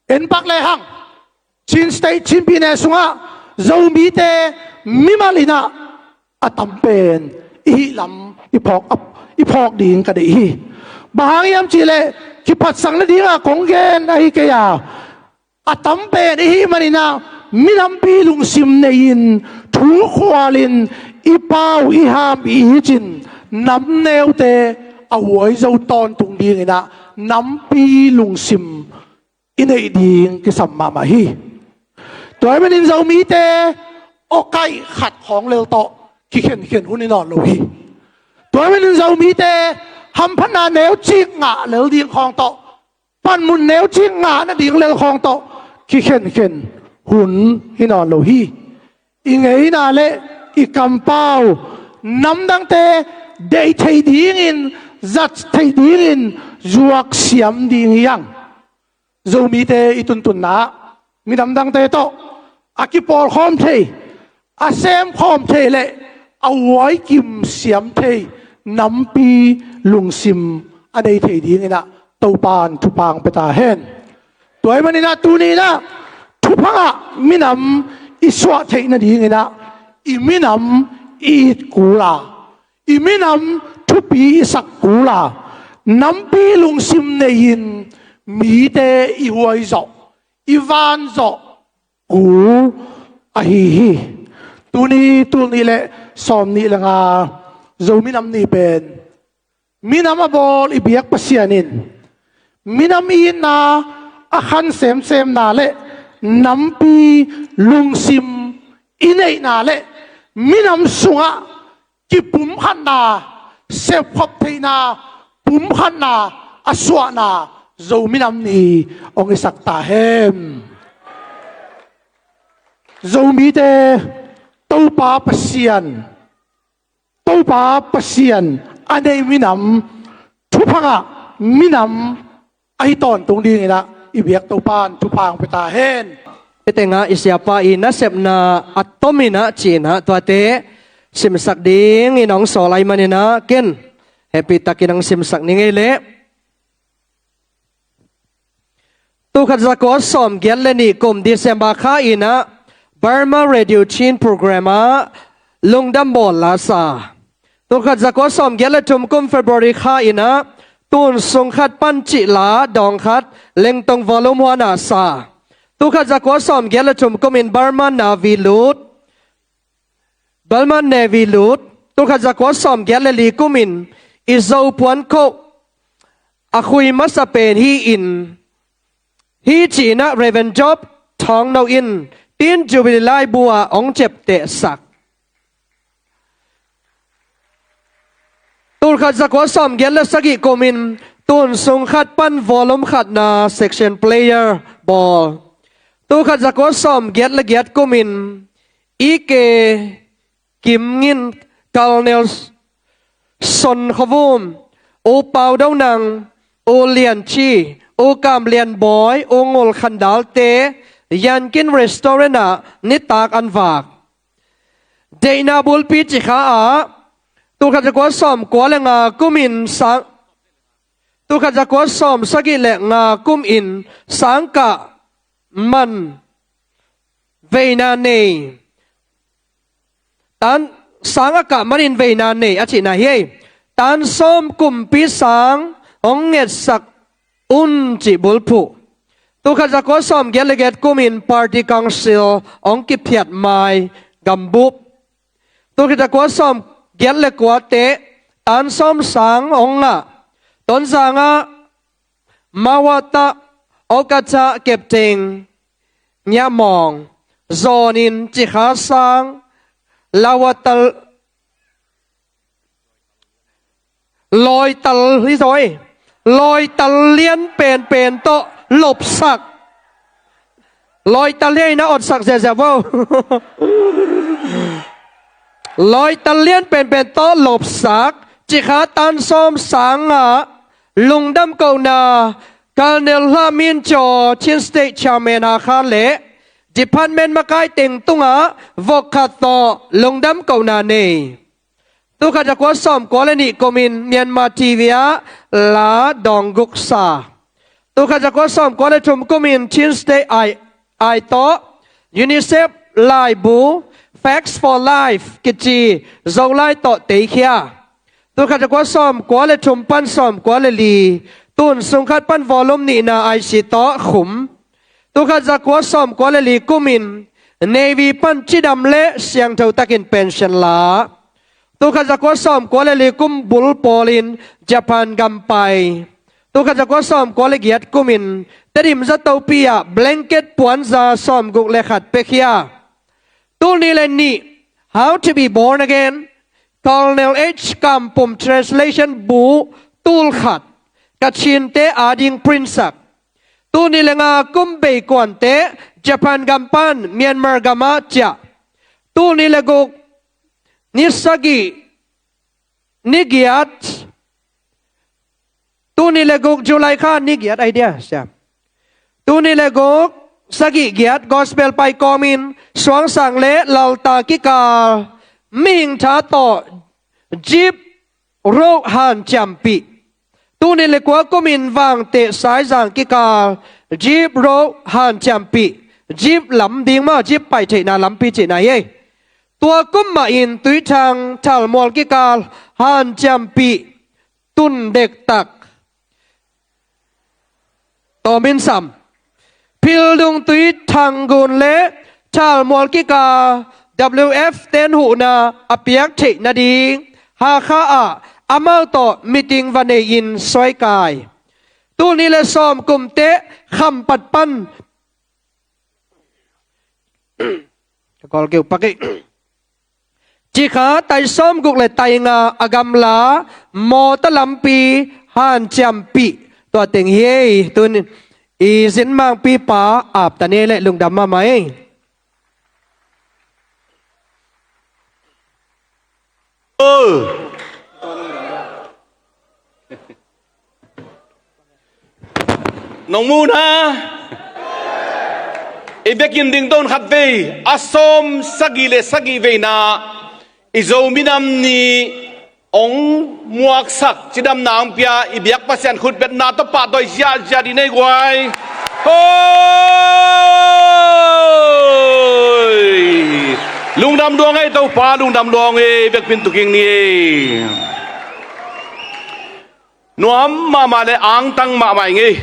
En pak lehang Chin State, Chin Pyine sungah Zomite mimal in ah a tam pen i hih lam i phawk, i phawk ding ka deih hi. Bang hang hiam cih leh kiphatsak nadingah kong gen ahi kei a, a tam pen i hih manin ah minampi lungsim nei-in, thu khualin, i pau i ham i it in, nam neute a huai zo tawntung dingin ah nampi lungsim i neih ding kisam mahmah hi. Tua ahih manin Zomite awkaih khat khawng lel tawh kikhenkhen hun hi nawn lo hi. Tua ahih manin Zomite hamphatna neucik ngah lel ding khawng tawh, panmun neucik ngah nading lel khawng tawh kikhenkhen hun hi nawn lo hi. I ngeina le i kampau namdangte deih thei dingin, zat thei dingin zuak siam ding hi hang. Zomite i tuntunna ah midamdangte tawh a kipawlkhawm thei, a semkhawm thei le a huaikim siam thei nampi lungsim a nei thei dingin ah Topan thupha hong pia ta hen. Tua ahih manin ah tuni-in ah thupha ngah minam i suah theih nadingin ah i minam i it kul a, i minam thupi i sak kul a, nampi lungsim nei-in mite i huai zawh, i van zawh kul ahi hi. Tuni tul nih le sawm nih le nga Zomi Nam Ni pen minam a bawl i biak Pasian in minam itna a khan semsemna le nampi lungsim i neihna le minam sungah kipumkhatna, sepkhop theihna, pumkhatna a suahna Zomi Nam Ni hong hisak ta hen. Zomite Topa Pasian, Topa Pasian a nei minam, thupha ngah minam ahi tawntung dingin ah i biak Topan thupha hong pia ta hen. Hih tengah i siapa i nasepna a tomin ah ci-in ah tuate simsak dingin hong sawl ahih manin ah ken hehpihtakin hong simsak ning ei leh. Tulkhat zakua sawmgiat le nih kum December kha in ah Burma Radio Chin program ah lungdam bawl la sa. Tulkhat zakua sawmgiat le thum kum February kha in ah tun sung khat pan cih la dawng khat Lengtong volume one ah sa. Tulkhat zakua sawmgiat le thum kum in Burma Navy lut, Burma Navy lut. Tulkhat zakua sawmgiat le li kum in i Zo puan khoh a khui masa pen hi-in, hih ci-in ah Reverend Job Thawng No in Teen Jubilee laibu ah hong ciaptehsak. Tulkhat zakua sawmgiat le sagih kum in tun sung khat pan volume khatna section player bawl. Tulkhat zakua sawmgiat le giat kum in I K Kim Ngin, Colonel Son Khaw Vum, U Pau Do Nang, U Lian Chi, U Kam Lian Bawi, U Ngul Khan Dal te Yankin Restaurant ah nitak an vak. Deihna bulpi cikha ah tulkhat zakua sawmkua le nga kumin sang, tulkhat zakua sawmsagih le nga kumin sangkah man veina nei. Tan sang a kah manin veina nei a cihna hi. Tan sawm kumpi sang hong ngetsak un cih bulphuh. Tulkhat zakua sawmgiat le giat kumin Party Council hong kiphiat mai gambup. Tulkhat zakua sawmgiat le kuate tan sawm sang hong ngah. Tonzang ah Mawata Okata Kepteng Ngiahmawng zawnin cikha sang lawatal lawital hi zaw ei. Lawital lian penpen tawh lopsak. Lawital lian in a otsak ziazia vo. Lawital lian penpen tawh lopsak cikha tan sawm sang ah lungdam kohna Colonel Hla Min Caw Chin State Chairman Hakha le department makai teng tungah vok khat tawh lungdam kohna nei. Tulkhat zakua sawmkua le nih kumin Myanmar T V ah la dawng guksa. Tulkhat zakua sawmkua le thum kumin Chin State ai, ai tawh UNICEF laibu Facts for Life kici Zolai tawh teikhia. Tulkhat zakua sawmkua le thum pan sawmkua le li tun sungkhat pan volume nihna I C tawh khum. Tulkhat zakua sawmkua le li kumin Navy pan cidam le siangtho takin pension la. Tulkhat zakua sawmkua le li kum bul pawlin Japan gam pai. Tulkhat zakua sawmkua le giat kumin Tedim zatopi ah blanket puanza sawmguk le khat pekhia. Tulnih le nih, How to be born again, Colonel H Kam Pum translation bu tulkhat, Kachinte ading print sak. Tulnih le nga kum bei kuante Japan gam pan Myanmar gamah ciah. Tulnih le guk ni sagih ni giat. Tulnih le guk July kha ni giat idea sia. Tulnih le guk sagih giat gospel pai kawmin Suangsang le Lalta kikal mihing tha tawh Jeep Road hanciampih. Tulnih le kua kumin Vangteh Saizang kikal Jeep Road hanciampih. Jeep lam ding maw, Jeep pai theihna lampi cihna hi ei. Tua kum mahin Tuithang Thalmual kikal hanciampih tun dektak. Tawmin sam. Phildung Tuithang gun le Thalmual kikal W F ten huhna a piak theih nading Hakha ah amau tawh meeting va nei-in suaikai. Tulnih le sawm kumte Khampat pan Ka kawl keu pak ei. Cikha tai sawmguk le tai nga a gamla mawta lampi hanciampih tua teng hi ei. Tun i zinmangpipa apta ni le lungdam mahmah ei. Nong mu na, i vekin ding ton khat vei a sawm sagih le sagih veina i Zo minam ni ong muaksak cidamna ong pia i biak Pasian khutbetna tawh pahtawi ziahziah dih nei guai. Hoi! Lungdam luang ei Topa, lungdam luang ei, vekpin tuking ni ei. Nuam mahmah le angtang mahmah i ngei.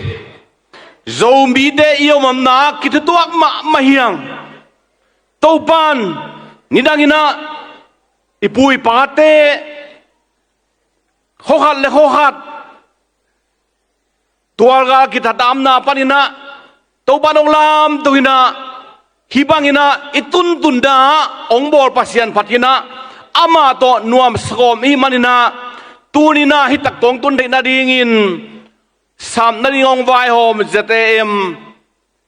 Zomite i omamna kithutuak mahmah hiang. Topan nidang inah i pu i pate khokhat le khokhat tualgal kithatamna paninah Topan ong lamto inah hih banginah i tuntun dah ong bawl Pasian phat inah amah tawh nuam sawm i hih maninah tuninah hih tak tawng tun theih nadingin sap nading ong vaihawm Z A M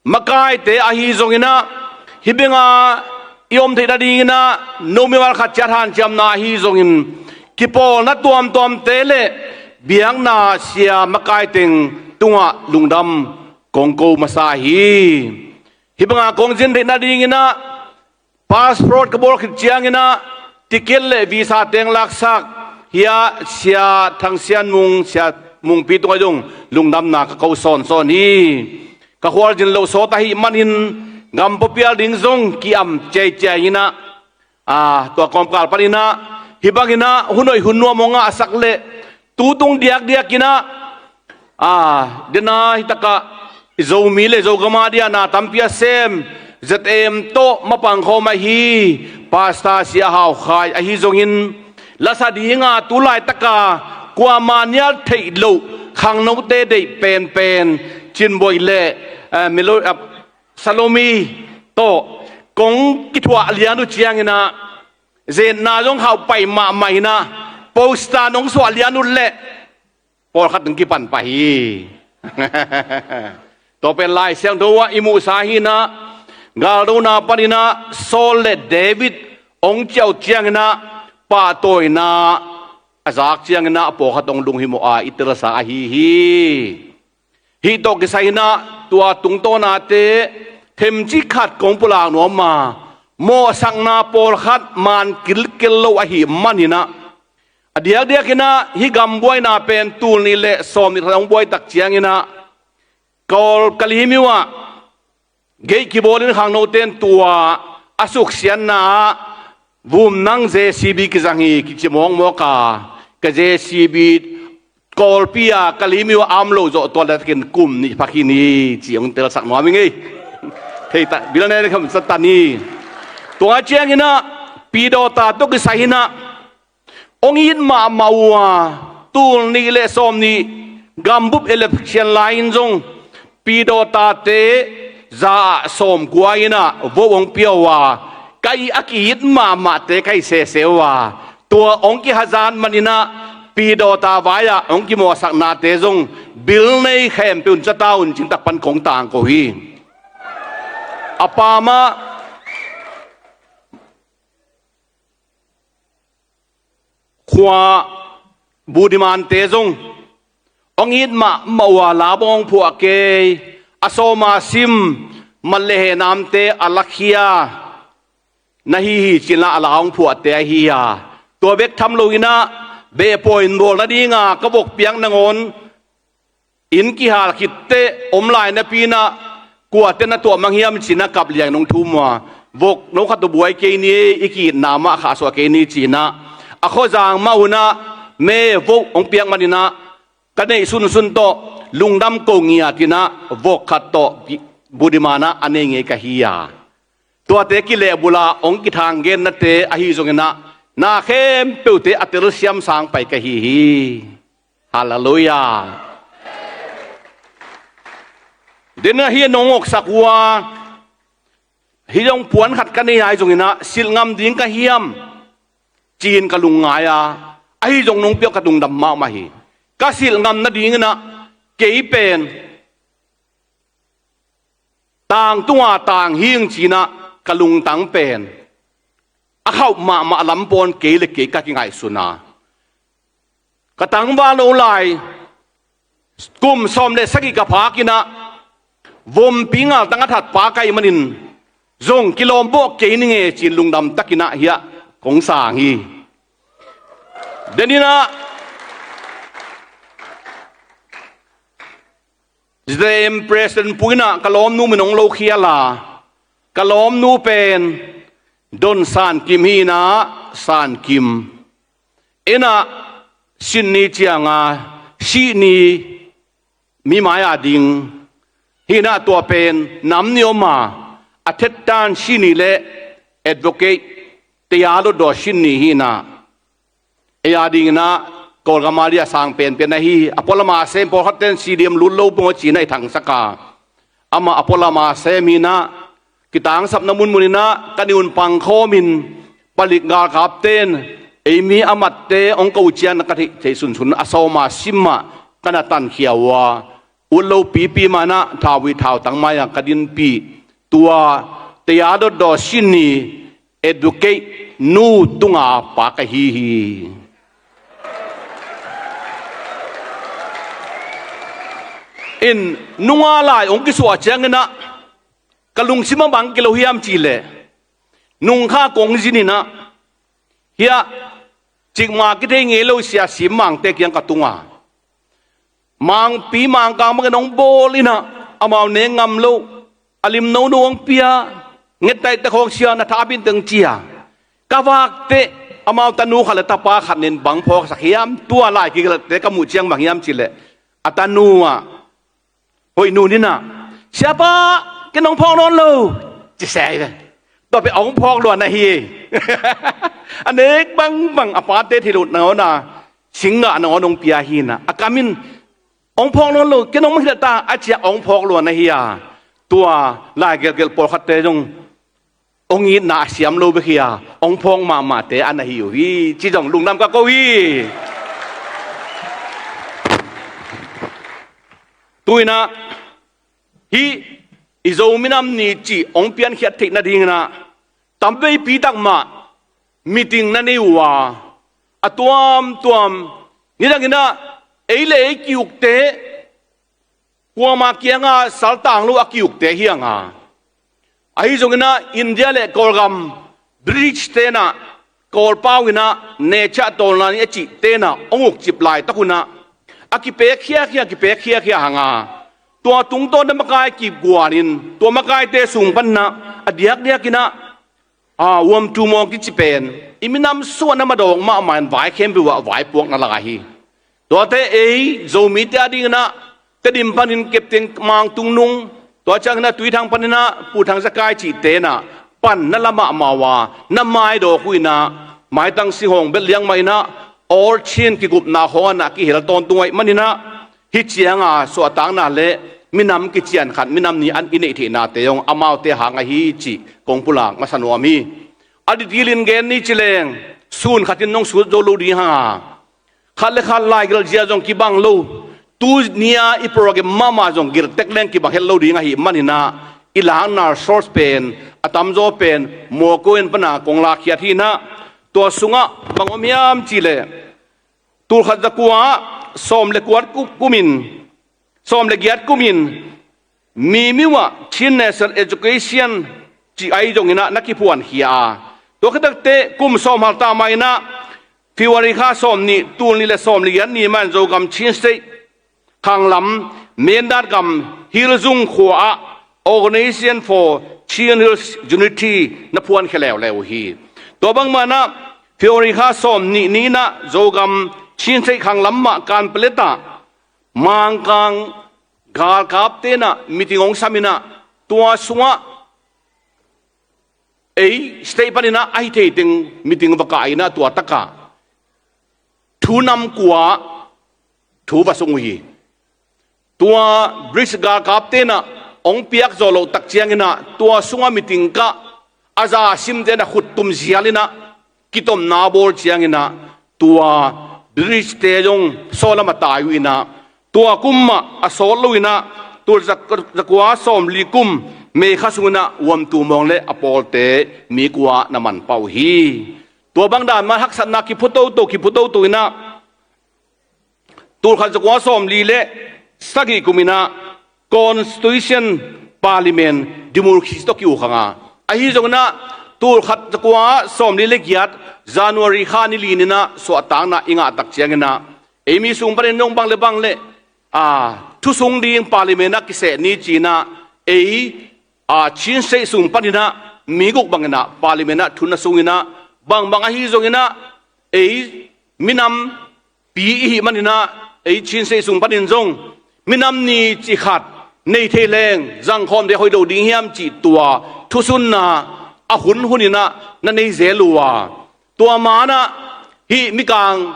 makaite ahi zonginah hih benga i om theih nadingin ah, no mimal khat ciat hanciamna ahi zongin, kipawlna tuamtuamte le biakna sia makai teng tungah lungdam kong ko masa hi. Hih banga kong zin theih nadingin ah, passport ka bawl khit ciangin ah, ticket le visa teng laksak hi a, Sia Thang Sian Mung, Sia Mungpi tungah zong lungdamna ka ko sawnsawn hi. Ka khualzin lo sawt ahih manin, gam puapial ding zong ki-am ciaiciai in ah, aa, tua kawmkal panin ah, hih bangin ah hun hoih hun nuam hong ngahsak leh, tu tung diakdiakin ah, aa, dena hih takah i Zomi le Zogam a dia na tampi a sem, Z M tawh mapang khawm ahi Pastor Sia Hau Khai ahi zongin, lasa dinga tu laitaka kuama nial theih loh khangnote deih penpen Cin Boih le, eh, Melo-, eh, Salomi tawh kong kithuah lian uh ciangin ah, zetna zong hauh pai mahmah in ah, poster nong suah lian uh leh pawlkhat nong kipan pah hi. Tua pen Lai Siangtho ah i muhsa hi in ah, galdona panin ah Saul le David hong ciah uh ciangin ah, pahtawina a zak ciangin ah, a pawlkhat hong lunghimawh a i telsa ahi hi. Hih tawh kisai in ah, tua tungtawnate themcik khat kong pulak nuam a, mawhsakna pawlkhat man kilkel lo ahih manin ah, a diakdiakin ah hih gam buaina pen tul nih le sawm nih khat hong buai tak ciangin ah, Kawl Kalimyo ah gate kibawlin khangnote in tua a suksiatna ah, vum nang J C B kizang hi, kici mawkmawk a, ka J C B Kawlpi a Kalimyo a om lo zawh tua le takin kum nih pha khin hi, ci hong telsak nuam ing ei. Thei ta, bil nen kham sa ta ni. Tua ciangin ah, Pi Dawta tawh kisai in ah, hong it mahmah uh a, tul nih le sawm nih gambup election lai-in zong Pi Dawtate za ah sawmkua in ah vote hong pia uh a, ka it, a ki-it mahmahte ka hi sese uh a, tua hong kihazat manin ah, Pi Dawta vai-ah hong kimawhsaknate zong bil nei khempeuh in ca ta un, cin tak pan kong tangko hi. A pamah khua Budimante zong hong it mahmah uh a, la bawng phuah kei, a sawma sim, mat le henamte a lakhia na hi hi, ci-in la a la hong phuahte ahi a. Tua bek tham loin ah, behpawi in bawl nadinga ka vok piak nangawn inn kihal khitteh om lai napi-in ah, kuate na tuah mang hiam, ci-in ah kap liang nong thum uh a, vok no khat uh buai kei ni, i ki-itna mah khahsuah kei ni, ci-in ah, a khuazang mah un ah, me vote hong piak manin ah, ka neih sunsun tawh lungdam ko ngiat in ah, vok khat tawh Budiman ah a nei ngei ka hi a. Tuate kilehbul a hong kithang gennate ahi zongin ah, na khempeuhte a telsiam sang pai ka hi hi. Halleluiah. Dena hi nong awksak uh a, hih zong puan khat ka nei ahi zongin ah, silh ngam ding ka hiam, ci-in ka lungngai a, ahi zong nong piak ka lungdam mahmah hi. Ka silh ngam nadingin ah, kei pen tangtunga tang hing, ci-in ah ka lungtang pen a khauh mahmah lam pawn kei le kei ka kingaihsun a, ka tangval no lai kum sawm le sagih ka phak in ah, vompi ngaltang a that pa ka hih manin, zong kilawm bawh kei ning e, ci-in lungdam takin ah hiah kong sang hi. Denin ah Z M President Pu in ah ka lawmnu min hong lokhial a, ka lawmnu pen Don San Kim hi in ah, San Kim. In ah Sydney ciang a, Sydney mi mai-a ding hi in ah, tua pen nam nih om a, a thettan Sydney le advocate, taya dotdaw Sydney hi in ah, ei a dingin ah Kawlgam a dia sang penpen ahi. A pualam a sem pawlkhatte in C D M lut lo pong a, ci-in ah i thangsak a, amah a pualam a sem hi in ah, kitangsapna munmun in ah ka nih un pangkhawmin, palik galkapte in ei mi a matte hong ko ciangin ah ka theih, theih sunsun a sawma sim ah ka na tankhia uh a, ut lo pipi mah in ah thauvui thautang mai-ah ka dinpih. Tua taya dotdaw Sydney Educate nu tunga pa ka hi hi. In nunga lai hong kisuah cianginah ka lungsim a bang kilo hiam cihleh, nungkha kong zininah hiah cikmah kithei ngei lo siasim mangte kiang ka tunga, mangpi mangkang bangin hong bawl inah amau ne ngam lo, a lim nono hong pia, ngettaihte khawng sia na thapin teng cia. Ka vakteh amau tanu khat le tapa khat nin bang phawksak hiam, tua lai kigelhte ka muh ciang bang hiam cihleh, a tanu ah hoih nu ninah, "Siapa, ken hong phawk nawn lo," ci se hi ve. Tua pen hong phawk luan ahi. A nek bangbang a pate thei lo nawn a, singgah nawn hong pia hinah, a kamin, "Hong phawk nawn lo, ken hong hilh ta," a ciah hong phawk luan ahi a. Tua lai gelhgelh pawlkhatte zong hong itna a siam lo bek hi a, hong phawk mahmahte a na hi uh hi, ci zong lungdam ka ko hi. Tuinah hih i Zo minam ni cih hong piankhiat theih nadinginah tamveipi takmah meeting na nei uh a, a tuamtuam nidanginah ei le ei ki-ukte, kuama kianga saltang lo a ki-ukte hi hang a, ahi zonginah India le Kawlgam British tenah Kawlpau inah necha tawlna ni a cih tenah hong ukcip laitak unah a kipek khiakhia, kipek khiakhia hang a, tua tungtawn na makai kipguanin tua makaite sung paninah a diakdiakinah a, uamtu mawng kici pen i minam suahna madawk mahmah in vai khempeuh ah vaipuak na lai hi. Tuate ei Zomite a dinginah Tedim panin Captain Mang Tung Nung, tua cianginah Tuithang paninah Pu Thang Za Kai cihte inah pan na la mahmah uh a, na maidawk uh inah maitang singhawng belh liang mah inah All Chin kigupna khawng anah kihel tawntung ahih maninah hih cianga suahtakna le minam kician khat, minam ni an i neih theihnate zong amaute hang ahi cih kong pulak masa nuam hi. A detail in gen ni ci leng, sun khatin nong sut zo lo ding hang a, khat le khat laigelh zia zong kibang lo, tuni-a i program mahmah zong gelh tek leng kibang het lo ding ahih maninah i lakna source pen a tamzaw pen Mawkaw in pana kong lakkhiat hinah, tua sungah bang om hiam cihleh, tulkhat zakua sawm le kuat ku-, kumin, sawm le giat kumin Mimiu ah Chin National Education cih ahi zonginah na kiphuankhia a, tua khit takteh kum sawm hal ta mah inah February kha sawm nih, tul nih le sawm le giat ni mah in Zogam Chin State khanglam Mindat gam Hilzung khua ah Organization for Chin Hills Unity na phuankhia leuleu uh hi. Tua bangmah inah February kha sawm nih ni inah Zogam Chin State khanglam mah Kanpalet ah Mangkang galkap tenah meeting hong sam inah, tua sungah ei state paninah ahi thei teng meeting va kah inah, tua takah thu nam kua thu va sung uh hi. Tua British galkap tenah hong piak zawh loh tak cianginah tua sungah meeting kah, a za simte na khuttum zial inah kitomna bawl cianginah tua British te zong sawlam a tai uh inah, tua kum mah a sawt lo inah tul zak-, zakua sawmli kum May kha sunginah uamtu mawng le a pawlte mi kua na manpah uh hi. Tua bangdan mah haksatna kiphu toto, kiphu toto inah tulkhat zakua sawmli le sagih kum inah Constitution, Parliament, Democracy tawh ki-uk hang a, ahi zonginah tulkhat zakua sawmli le giat January kha ni li ninah suahtakna i ngah tak cianginah ei mi sung panin nong bang le bang le, a, thu sung ding Parliament ah kiseh ni ci-inah ei, a, Chin State sung paninah mi guk banginah Parliament ah thu na sunginah, bangbang ahi zonginah ei minam pi i hih maninah ei Chin State sung panin zong minam ni cih khat nei thei leng zangkhawm deh hoih lo ding hiam cih tua thusunna a hun huninah na nei zel uh a, tua manah hih mikang,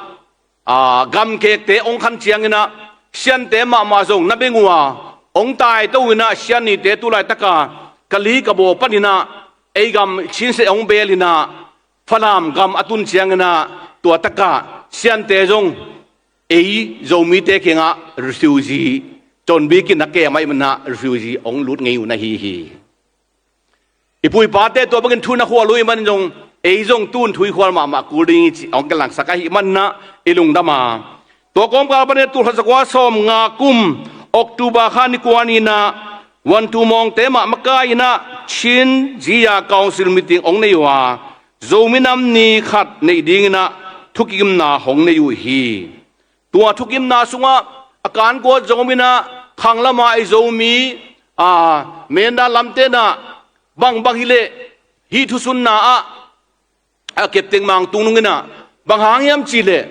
a, gamkekte hong khan cianginah Siante mahmah zong na beng uh a, hong taito uh inah Sian nite tu laitaka Kali Kabaw paninah ei gam Chin State hong beel inah Falam gam a tun cianginah tua takah Siante zong ei Zomite kiangah refugee, conbik in a kem ahih manah refugee hong lut ngei uh na hi hi. I pu i pate tua bangin thu na khual uh ahih manin zong, ei zong tun thu i khual mahmah kul ding hi ci hong kilangsak ahih manin ah i lungdam a. Tua kawmkal panin ah tulkhat zakua sawmnga kum October kha ni kua ni-in ah Vantumawngte mah makai-in ah Chin Zia Council meeting hong nei uh a, Zomi Nam Ni khat neih dingin ah thukikimna hong nei uh hi. Tua thukikimna sungah a kan kua zong om in ah, khanglam a i Zomi, a, Mindat lamte in ah bangbang hi leh, hih thusunna ah, a, Captain Mang Tung Nung in ah, bang hang hiam cih leh,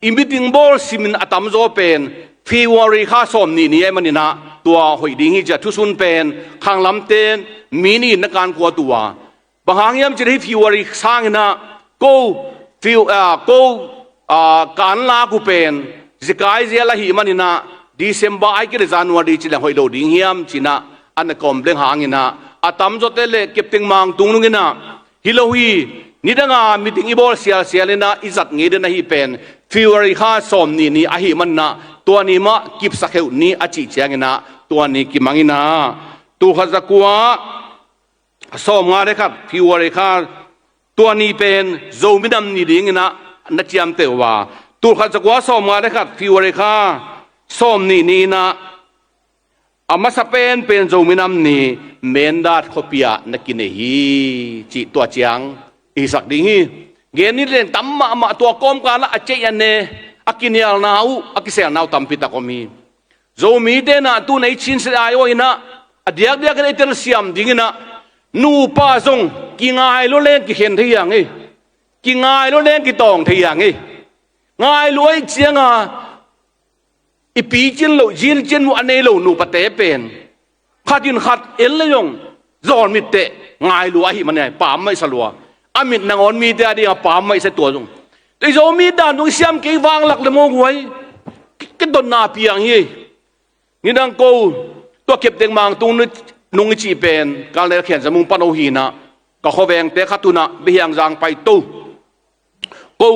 i meeting bawl simin a tamzaw pen February kha sawmnih ni ahih manin ah tua hoih ding hi ci-a thusun pen khanglamte in mi nih in na kan kuat uh a. Bang hang hiam cih leh hih February sangin ah ko, Fe-, ah, ko, ah, kan lak uh pen zekai zel ahih manin ah December ahih kei leh January ci leng hoih lo ding hiam ci-in ah a na complain hangin ah a tamzawte leh Captain Mang Tung Nung in ah, hi lo hi, nidang a meeting i bawl sialsial in ah i zat ngei den ahi pen February kha sawmnih ni ahih manin ah tua ni mah kipsak heuh ni a cih ciangin ah tua ni kimang in ah tulkhat zakua sawmnga le khat February kha tua ni pen Zomi Nam Ni dingin ah na ciamteh uh a, tulkhat zakua sawmnga le khat February kha sawmnih ni-in ah a masa penpen Zomi Nam Ni Mindat khuapi ah na kinei hi cih tua ciang i hisak ding hi. Gen ni leng tam mahmah, tua kawmkal ah a ceih a ne, a kinialna uh, a kiselna uh tampi tak om hi. Zomite in ah tu-in ah i Chin State aiawh in ah a diakdiakin ah i telsiam dingin ah nupa zong kingai lua leng kikhen thei hi hang ei. Kingai lua leng kitawng thei hi hang ei. Ngai lua ahih ciang a i picin loh, zincin uh a nei lo nupate pen khat in khat en leh zong zawlmit teh ngai lua ahih manin ah paam maisa lua. A mit nangawn mite a ding a paam maisa tua zong. Tua i Zomi dan zong i siam kei vang lak leh maw guai, ki, kidotna piang hi. Nidang ko, tua Captain Mang Tung Nung i cih pen Colonel Khen Za Mung pano hi-in ah, ka khuavengte khat un ah Biahiangzang pai to. Ko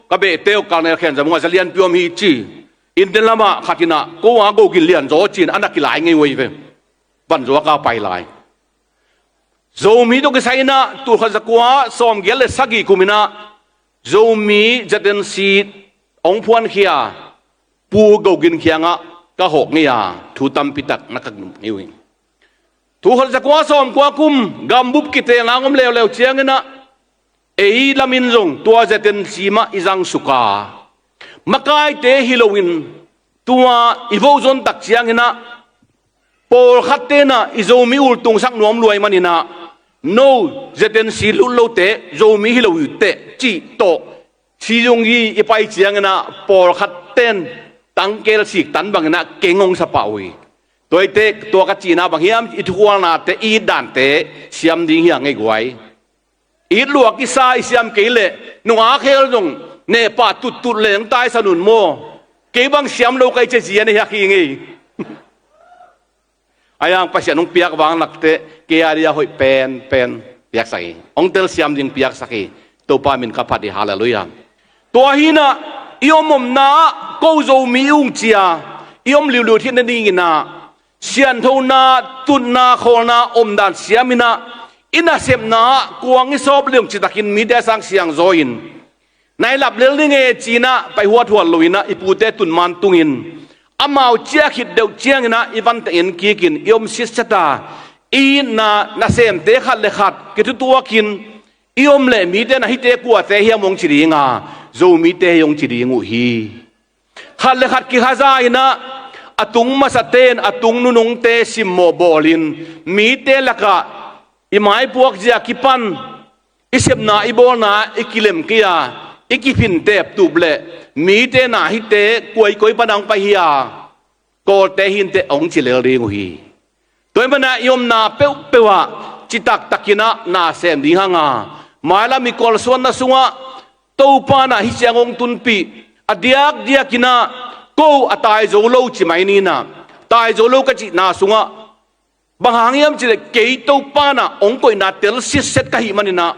ka behte uh Colonel Khen Za Mung a, Za Lianpi om hi ci. India lam ah khat in ah ko a Go Gin Lian zaw ci-in a na kilai ngei uh hi ve. Van zuak a pai lai. Zomi tawh kisai in ah tulkhat zakua sawmgiat le sagih kum in ah Zomi Z N C hong phuankhia Pu Go Gin kiangah ka hawk ngei a, thu tampi tak na ka ngen ngei uh hi. Tulkhat zakua sawmkua kum gambup kiteelna hong om leuleu ciangin ah ei lam in zong tua Z N C mah i zangsuk a, makaite hi loin tua i vote zon tak ciangin ah pawlkhatte in ah i Zomi ultungsak nuam lua ahih manin ah, no, Z N C lut lote Zomi hi lo uh teh cih tawh, Siyungyi i pai ciangin ah pawlkhatte in tangkel siktan bangin ah keng hong sapa uh hi. Tua hi teh, tua ka cihna bang hiam, i thukhualnate, i itdante siam ding hi hang ei guai. It lua kisa i siam kei leh nungak khel zong nehpah tuttut leng taisan un maw. Kei bang siam lo ka hih ciang zia na hiak hi ngei. Ahi hang Pasian hong piak vanglak teh kei a dia hoih penpen piaksak hi. Hong telsiam ding piaksak hi. Topa min ka phat hi, halleluiah. Tua hi-in ah i om omna ah ko Zomi i ung ci-a i om liuliu theih nadingin ah sianthona, tutna, khawlna omdan siamin ah i nasepna ah kuang i sawp leh zong citakin mite a sang siangzaw in, na i lap lel ding e ci-in ah pai huathuat loin ah i pute tun man tungin amau ciah khit deuh ciangin ah i vante en kikin i om sitset a, i itna nasemte khat le khat kithutuakin i om leh mite in ah hihte kuate hiam hong ci ding a, Zomite hi hong ci ding uh hi. Khat le khat kikhaza in ah a tung masate in a tung nunungte simmawh bawlin mite lakah i maipuak zia kipan i sepna i bawlna i kilem kei a, i kiphin teptup leh mite in ah hihte koi koi pan a hong pai hi a, Kawlte hi inteh hong ci lel ding uh hi. Tua ahih manin ah i omna peuhpeuh ah citaktakin ah na sem ding hang a, mailam i kalsuanna sungah Topa in ah hih ciang hong tunpih a, diakdiakin ah ko a tai zo lo ci mai ni in ah, tai zo lo ka cihna sungah bang hang hiam cih leh kei Topa in ah hong koihna tel sitset ka hih manin ah,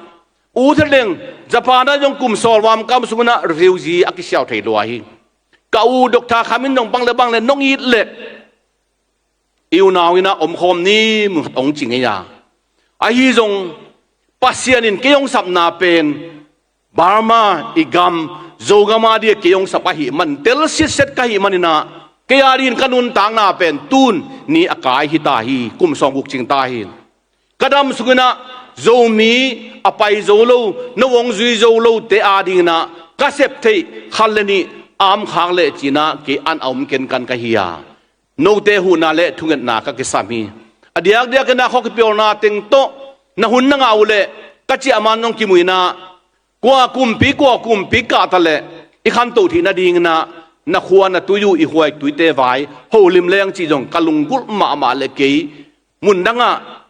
U Thang Leng Japan ah zong kum sawlva kam sungin ah refugee a kisiau thei lua hi. Ka u Doctor Kham in zong bang le bang le nong it leh i unau inn ah omkhawm ni, mun khat hong ci ngei a. Ahi zong Pasian in kei hong sapna pen Burma i gam, Zogam a dia kei hong sap ahih man, tel sitset ka hih maninah, kei a dingin ka nuntakna pen tun ni a kai hi ta hi, kum sawm guk cing ta hi. Ka dam sunginah Zomi a pai zo lo, no hong zui zo lote a dinginah ka sep theih khat le nih a om khak leh cinah kei an a om kenkan ka hi a, note huhna le thungetna ka kisam hi. A diakdiakinah khuakipelna teng tawh na hun na ngah uh leh ka ciahman zong kimuinah, kua kumpi kua kumpi kahta leh i khantoh theih nadinginah na khua na tui uh i huai tuite vai holim leng cih zong ka lunggulh mahmah leh kei mundangah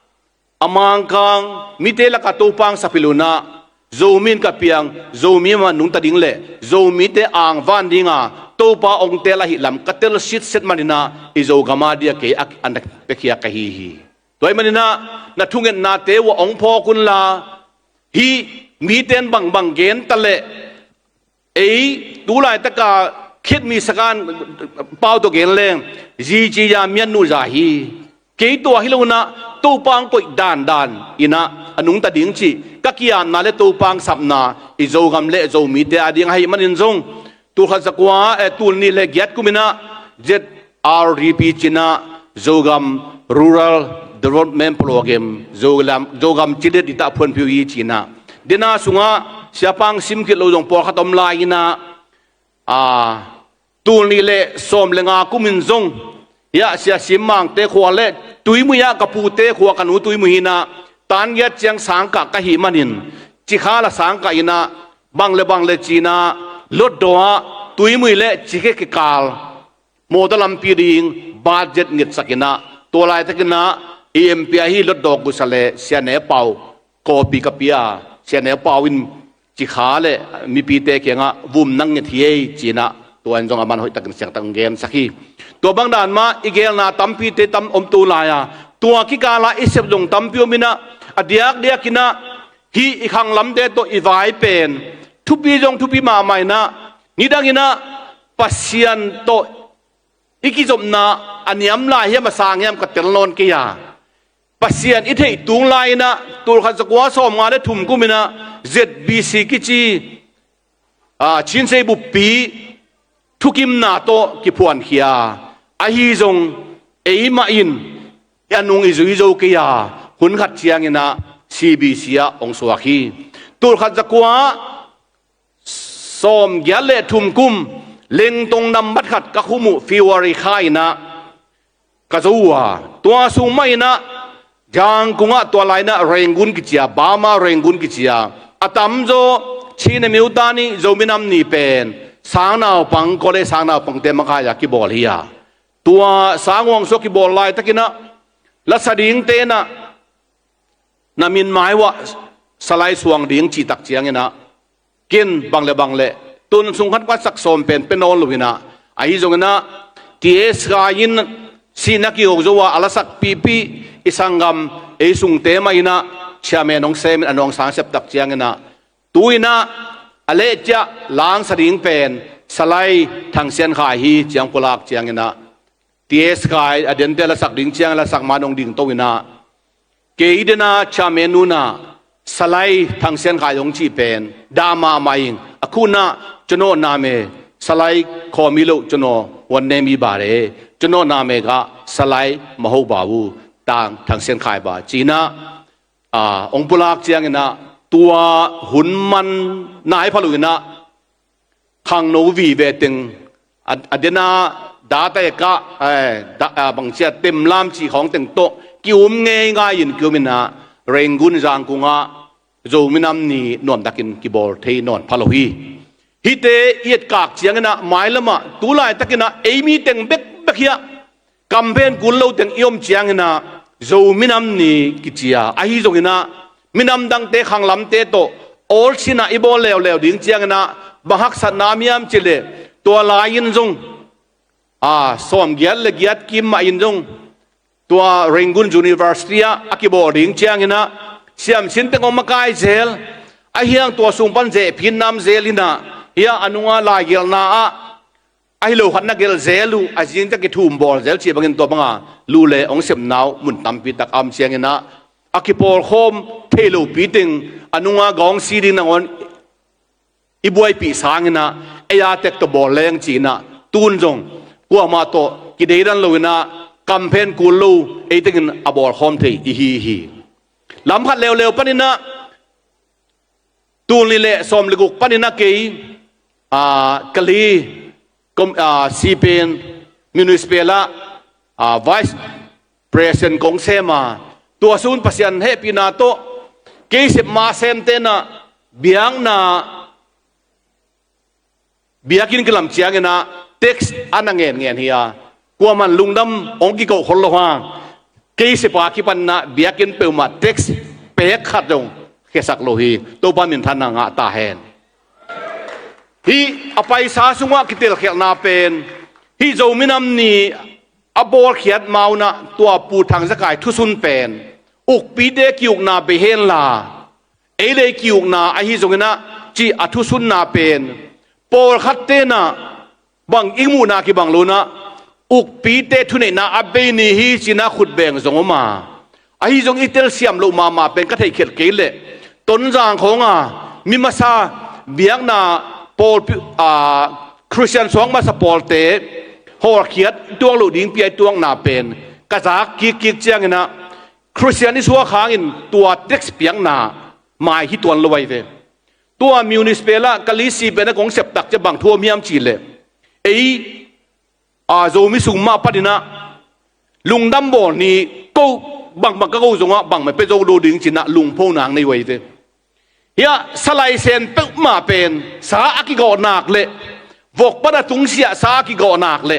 a Mangkang mite lakah Topa hong sap hilh unah, Zomi in ka piang, Zomi mah nungta ding leh Zomite angvan dinga Topa hong tel ahih lam ka tel sitset maninah i Zogam a dia kei a, a na piakhia ka hi hi. Tua ahih maninah na thungetnate uh a hong phawk unla, hih mite in bangbang genta leh ei tu laitaka khit mi sakan pau tawh gen leng, zi ci ya mian nu za hi. Kei tua hi lo unah Topa hong koih dandan inah a nungta ding cih ka kiamna le Topa hong sapna i Zogam le Zomite a ding ahih manin zong, tul khat za kua, eh, tul nih le giat kuminah Z R D P cinah Zogam Rural Development Program, Zogam, Zogam cidet ditah phuanphiu hi cinah, dena sungah siapa hong sim khit lo zong pawlkhat om lai inah, a, tul nih le sawm le nga kumin zong, hiah Sia Sim Mangte khua le Tuimui ah ka pute khua ka nu Tuimui hinah, tan giat ciang sangkah ka hih manin, cikhal a sangkah inah, bang le bang le cinah, Lotdaw ah Tuimui le Cikhe kikal mawtaw lampi ding budget ngetsak inah, tua laitakinah i M P ahi Lotdaw gusa le Sia Ne Pau kawpi ka pia, Sia Ne Pau in Cikha le mipite kiangah vum nang nget hi ei cinah, tua in zong aman hoihtakin siangtak hong gensak hi. Tua bang dan mah i gelna tampite tam om tu lai-a, tua kikala i sep zong tampi om inah, a diakdiakinah hih i khanglamte tawh i vai pen thupi zong thupi mahmah inah, nidanginah Pasian tawh i kizopna a niam lai hiam a sang hiam ka tel nawn kei a, Pasian i theih tung lai-inah tul khat za kua sawm nga le thum kuminah Z B C kici, a, Chinsei buppi thukimna tawh kiphuankhia. Ahi zong eimah in a nung i zui zo kei a, hun khat cianginah C B C ah hong suak hi. Tul khat za kua sawm giat le thum kum, Lengtong nambat khat ka khum uh February kha inah ka zo uh a, tua sung mah inah Zangkung ah tua lai inah Rangoon kici a, Burma Rangoon kici a, a tamzaw Chin Imyottar ni, Zomi Nam Ni pen sangnaupang, college sangnaupangte makai a kibawl hi a, tua sanghuang sua kibawl laitakinah lasa dingte inah na min mai uah Salai suang ding cihtak cianginah, ken bang le bang le tun sung khat kuatsak sawm pen pe nawn lo inah, ahi zonginah T S Khai in sihna kiho zo a, a lasak pihpih i sanggam ei sungte mah inah chairman hong semin a nawngsang septak cianginah, tu inah a lehciah langsa ding pen Salai Thang Sian Khai hi ciang pulak cianginah, T S Khai a dente lasak ding ciang lasak man hong dingto inah, kei dena chairman nunah Salai Thang Sian Khai hong cih pen dah mahmah ing, a khunah ကျွန်တော်နာမည် Salai Khaw Milo, ကျွန်တော် ဝန်ထမ်းကြီးပါလေ, ကျွန်တော်နာမည်က Salai Maho Bawu, Thang Thang Sian Khai ba cinah, a, hong pulak cianginah tua hun man nai pha lo inah khangno vive teng a, a dena date kah, eh, da, a, bangcia temlam cih khawng teng tawh ki-um ngeingai in ki-um inah Rangoon Zangkung ah Zomi Nam Ni nuamtakin kibawl thei nawn pha lo hi. Hihte i etkak cianginah mailamah tu laitakinah ei mi teng bekbek hiah kamphen kul lo teng i om cianginah Zomi Nam Ni kici a, ahi zonginah minam dangte khanglamte tawh awlsinah i bawl leuleu ding cianginah bang haksatna miam cileh, tua lai-in zong, a, sawm giat le giat kim mah in zong tua Rangoon University ah a kibawl ding cianginah siamsin teng hong makai zel, ahi hang tua sung pan zehphin nam zel inah, hiah a nunga laigelhna ah ahi lo khat na gelh zel uh, a zingte kithum bawl zel cih bangin tua banga lu le hong sepna uh mun tampi tak a om cianginah, a kipawlkhawm thei lopi teng a nunga gawng si ding nangawn i buaipih sanginah ei a tek tawh bawl leng cinah tun zong kuamah tawh kideidan loinah kamphen kul lo ei tengin a bawlkhawm thei i hi hi. Lam khat leuleu paninah tul nih le sawm le guk paninah kei, aa, Kali kom, aa, sipen municipal ah, aa, vice president kong sem a, tua sun Pasian hehpihna tawh kei sep ma sem tenah biakna biakinn kilam cianginah tax a na ngenngen hi a, kuaman lungdam hong kikoh khol lo hang kei sipa kipanna biakinn peuhmah tax pek khat dong khiasak lo hi. Topa minthanna ngah ta hen. Hih a paisa sungah kitelkhialhna pen hih Zo minam ni a bawlkhiat maunah tua Pu Thang Za Kai thusun pen ukpite kiukna bei henla ei lei kiukna ahi zonginah cih a thusunna pen pawlkhat tenah bang i muhna kibang lonah ukpite thuneihna a bei ni hi cinah khutbeng zong om a, ahi zong i telsiam loh mahmah pen ka theihkhialh kei leh Tonzang khawnga mi masa biakna pawl, aa, Khristian suak masa pawlte hawlkhiat tuak loh ding piai tuakna pen ka zak kikkik cianginah Khristian i suak hangin tua tax piakna mai hi tuan lo ahi ve. Tua municipal ah Kali sipen a kong septak cia bang thuam hiam cihleh ei, aa, Zomi sung mah paninah lungdam bawl ni ko bangbang ka ko zongah bangmah pia zo lo ding cinah lungpho nang nei uh ahi ve. Hiah sa laisen peuhmah pen sa a kigawhnak le vok pan a tungsiah sa a kigawhnak le,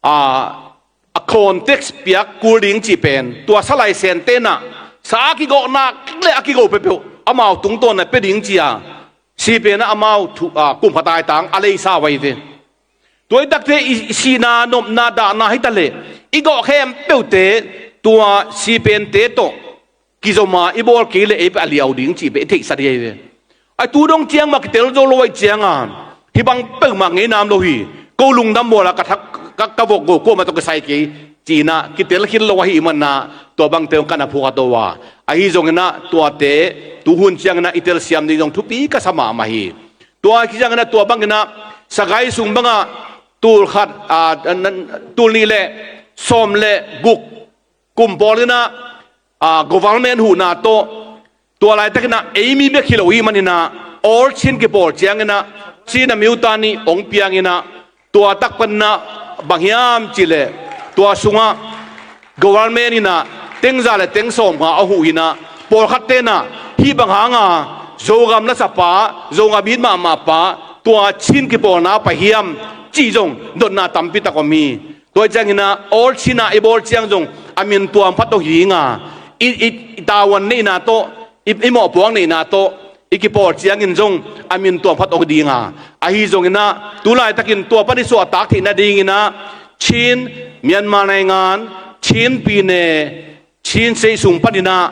aa, a context piak kul ding cih pen tua sa laisen tenah sa a kigawhnak le a kigo peuhpeuh amau tungtawn a pia ding cia sipenah amau thu, aa, kum khat aitang a leisa uh ahi ve. Tua i takte i sihna nopna dahna hi taleh i gawh khempeuhte tua sipente tawh kizoma i bawl kei le ei peh a liau ding cih peh i theihsa dih ahi ve. A tu dong ciang mah kitel zo lo ahi cianga hih bang peuhmah ngeinam lo hi. Ko lungdam bawla ka thak ka, ka vok go kuamah tawh kisai kei cinah kitel khit lo ahi manah tua bangte hong kan a phuak a to a, ahi zonginah tuate tuhun cianginah i telsiam ding zong thupi ka sa mahmah hi. Tua ahi cianginah tua banginah sagai sung bangah tul khat, aa, tul nih le sawm le guk kum pawl inah, aa, government huhna tawh tua laitakinah ei mi bek hi lo hi maninah All Chin kipawl cianginah Chin a miuta nih hong pianginah tua tak paninah bang hiam cihleh tua sungah government inah tengza le tengsawm nga a huh inah pawlkhat tenah hih bang hanga Zogam lasapa Zogam it mahmahpa tua Chin kipawlna pai hiam cih zong dotna tampi tak om hi. Tua hi cianginah All Chin ah i bawl ciang zong a min tuam phat aw hi dinga i, i, i tavuan neihna tawh i, i mawhpuak neihna tawh i kipawl ciangin zong a min tuam phat aw dinga ahi zonginah tu laitakin tua pan i suahtak theih nadinginah Chin Myanmar naingan Chin pine Chin sei sung paninah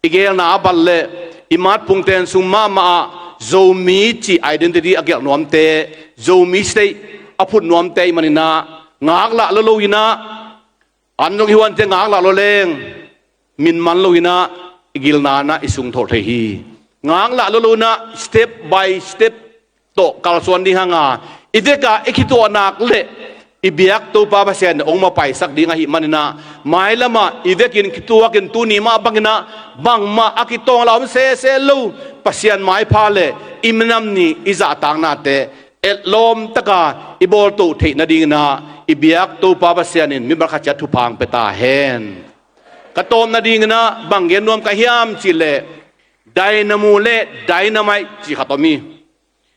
i gelna a bat le i matpungten sung mahmah ah Zomi cih identity a gelh nuamte Zomi state a phut nuamte i maninah ngaklah lo loinah an zong hi huante ngaklah lo leng min man loinah i gilnanah i sung thawh thei hi. Ngaklah lo loinah step by step tawh kalsuan ding hanga i veka i khituahnak le i biak Topa Pasian in hong mapaisak ding ahi maninah mailamah i vekin khituakin tuni mah banginah bangmah a kitawng la om sese lo Pasian maipha le i minam ni i zahtaknate etlawm taka i bawltoh theih nadinginah i biak Topa Pasian in mimal khat ciat thupha hong pia ta hen. Ka tawp nadinginah bang gen nuam ka hiam cihleh dynamo le dynamite cih khat om hi.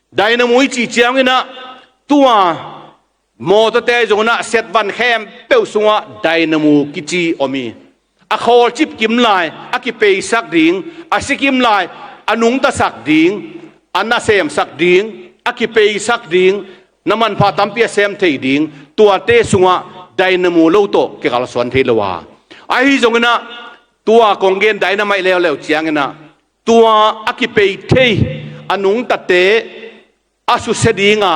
Dynamo i cih cianginah tua mawtawte zonginah setvan khempeuh sungah dynamo kici om hi. A khawlcip kim lai a kipeisak ding, a si kim lai a nungtasak ding, a nasemsak ding, a kipeisak ding, na manpha tampi a sem thei ding, tuate sungah dynamo lo tawh kikalsuan thei lo a. Ahi zonginah tua kong gen dynamite leuleu cianginah tua a kipei thei a nungtate a susia dinga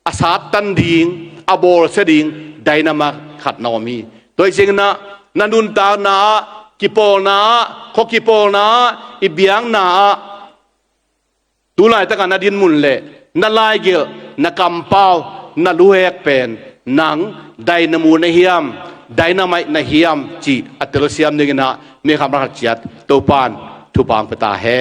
a sattan ding a bawlsia ding dynamite khat na om hi. Tua hi cianginah na nuntakna ah, kipawlna ah, khua kipawlna ah, i biakna ah, tu laitakah na dinmun le na laigelh, na kampau, na luhek pen nang dynamo na hiam, dynamite na hiam cih a telsiam dingin ah, mi khat mah khat ciat Topa'n thupha hong pia ta hen.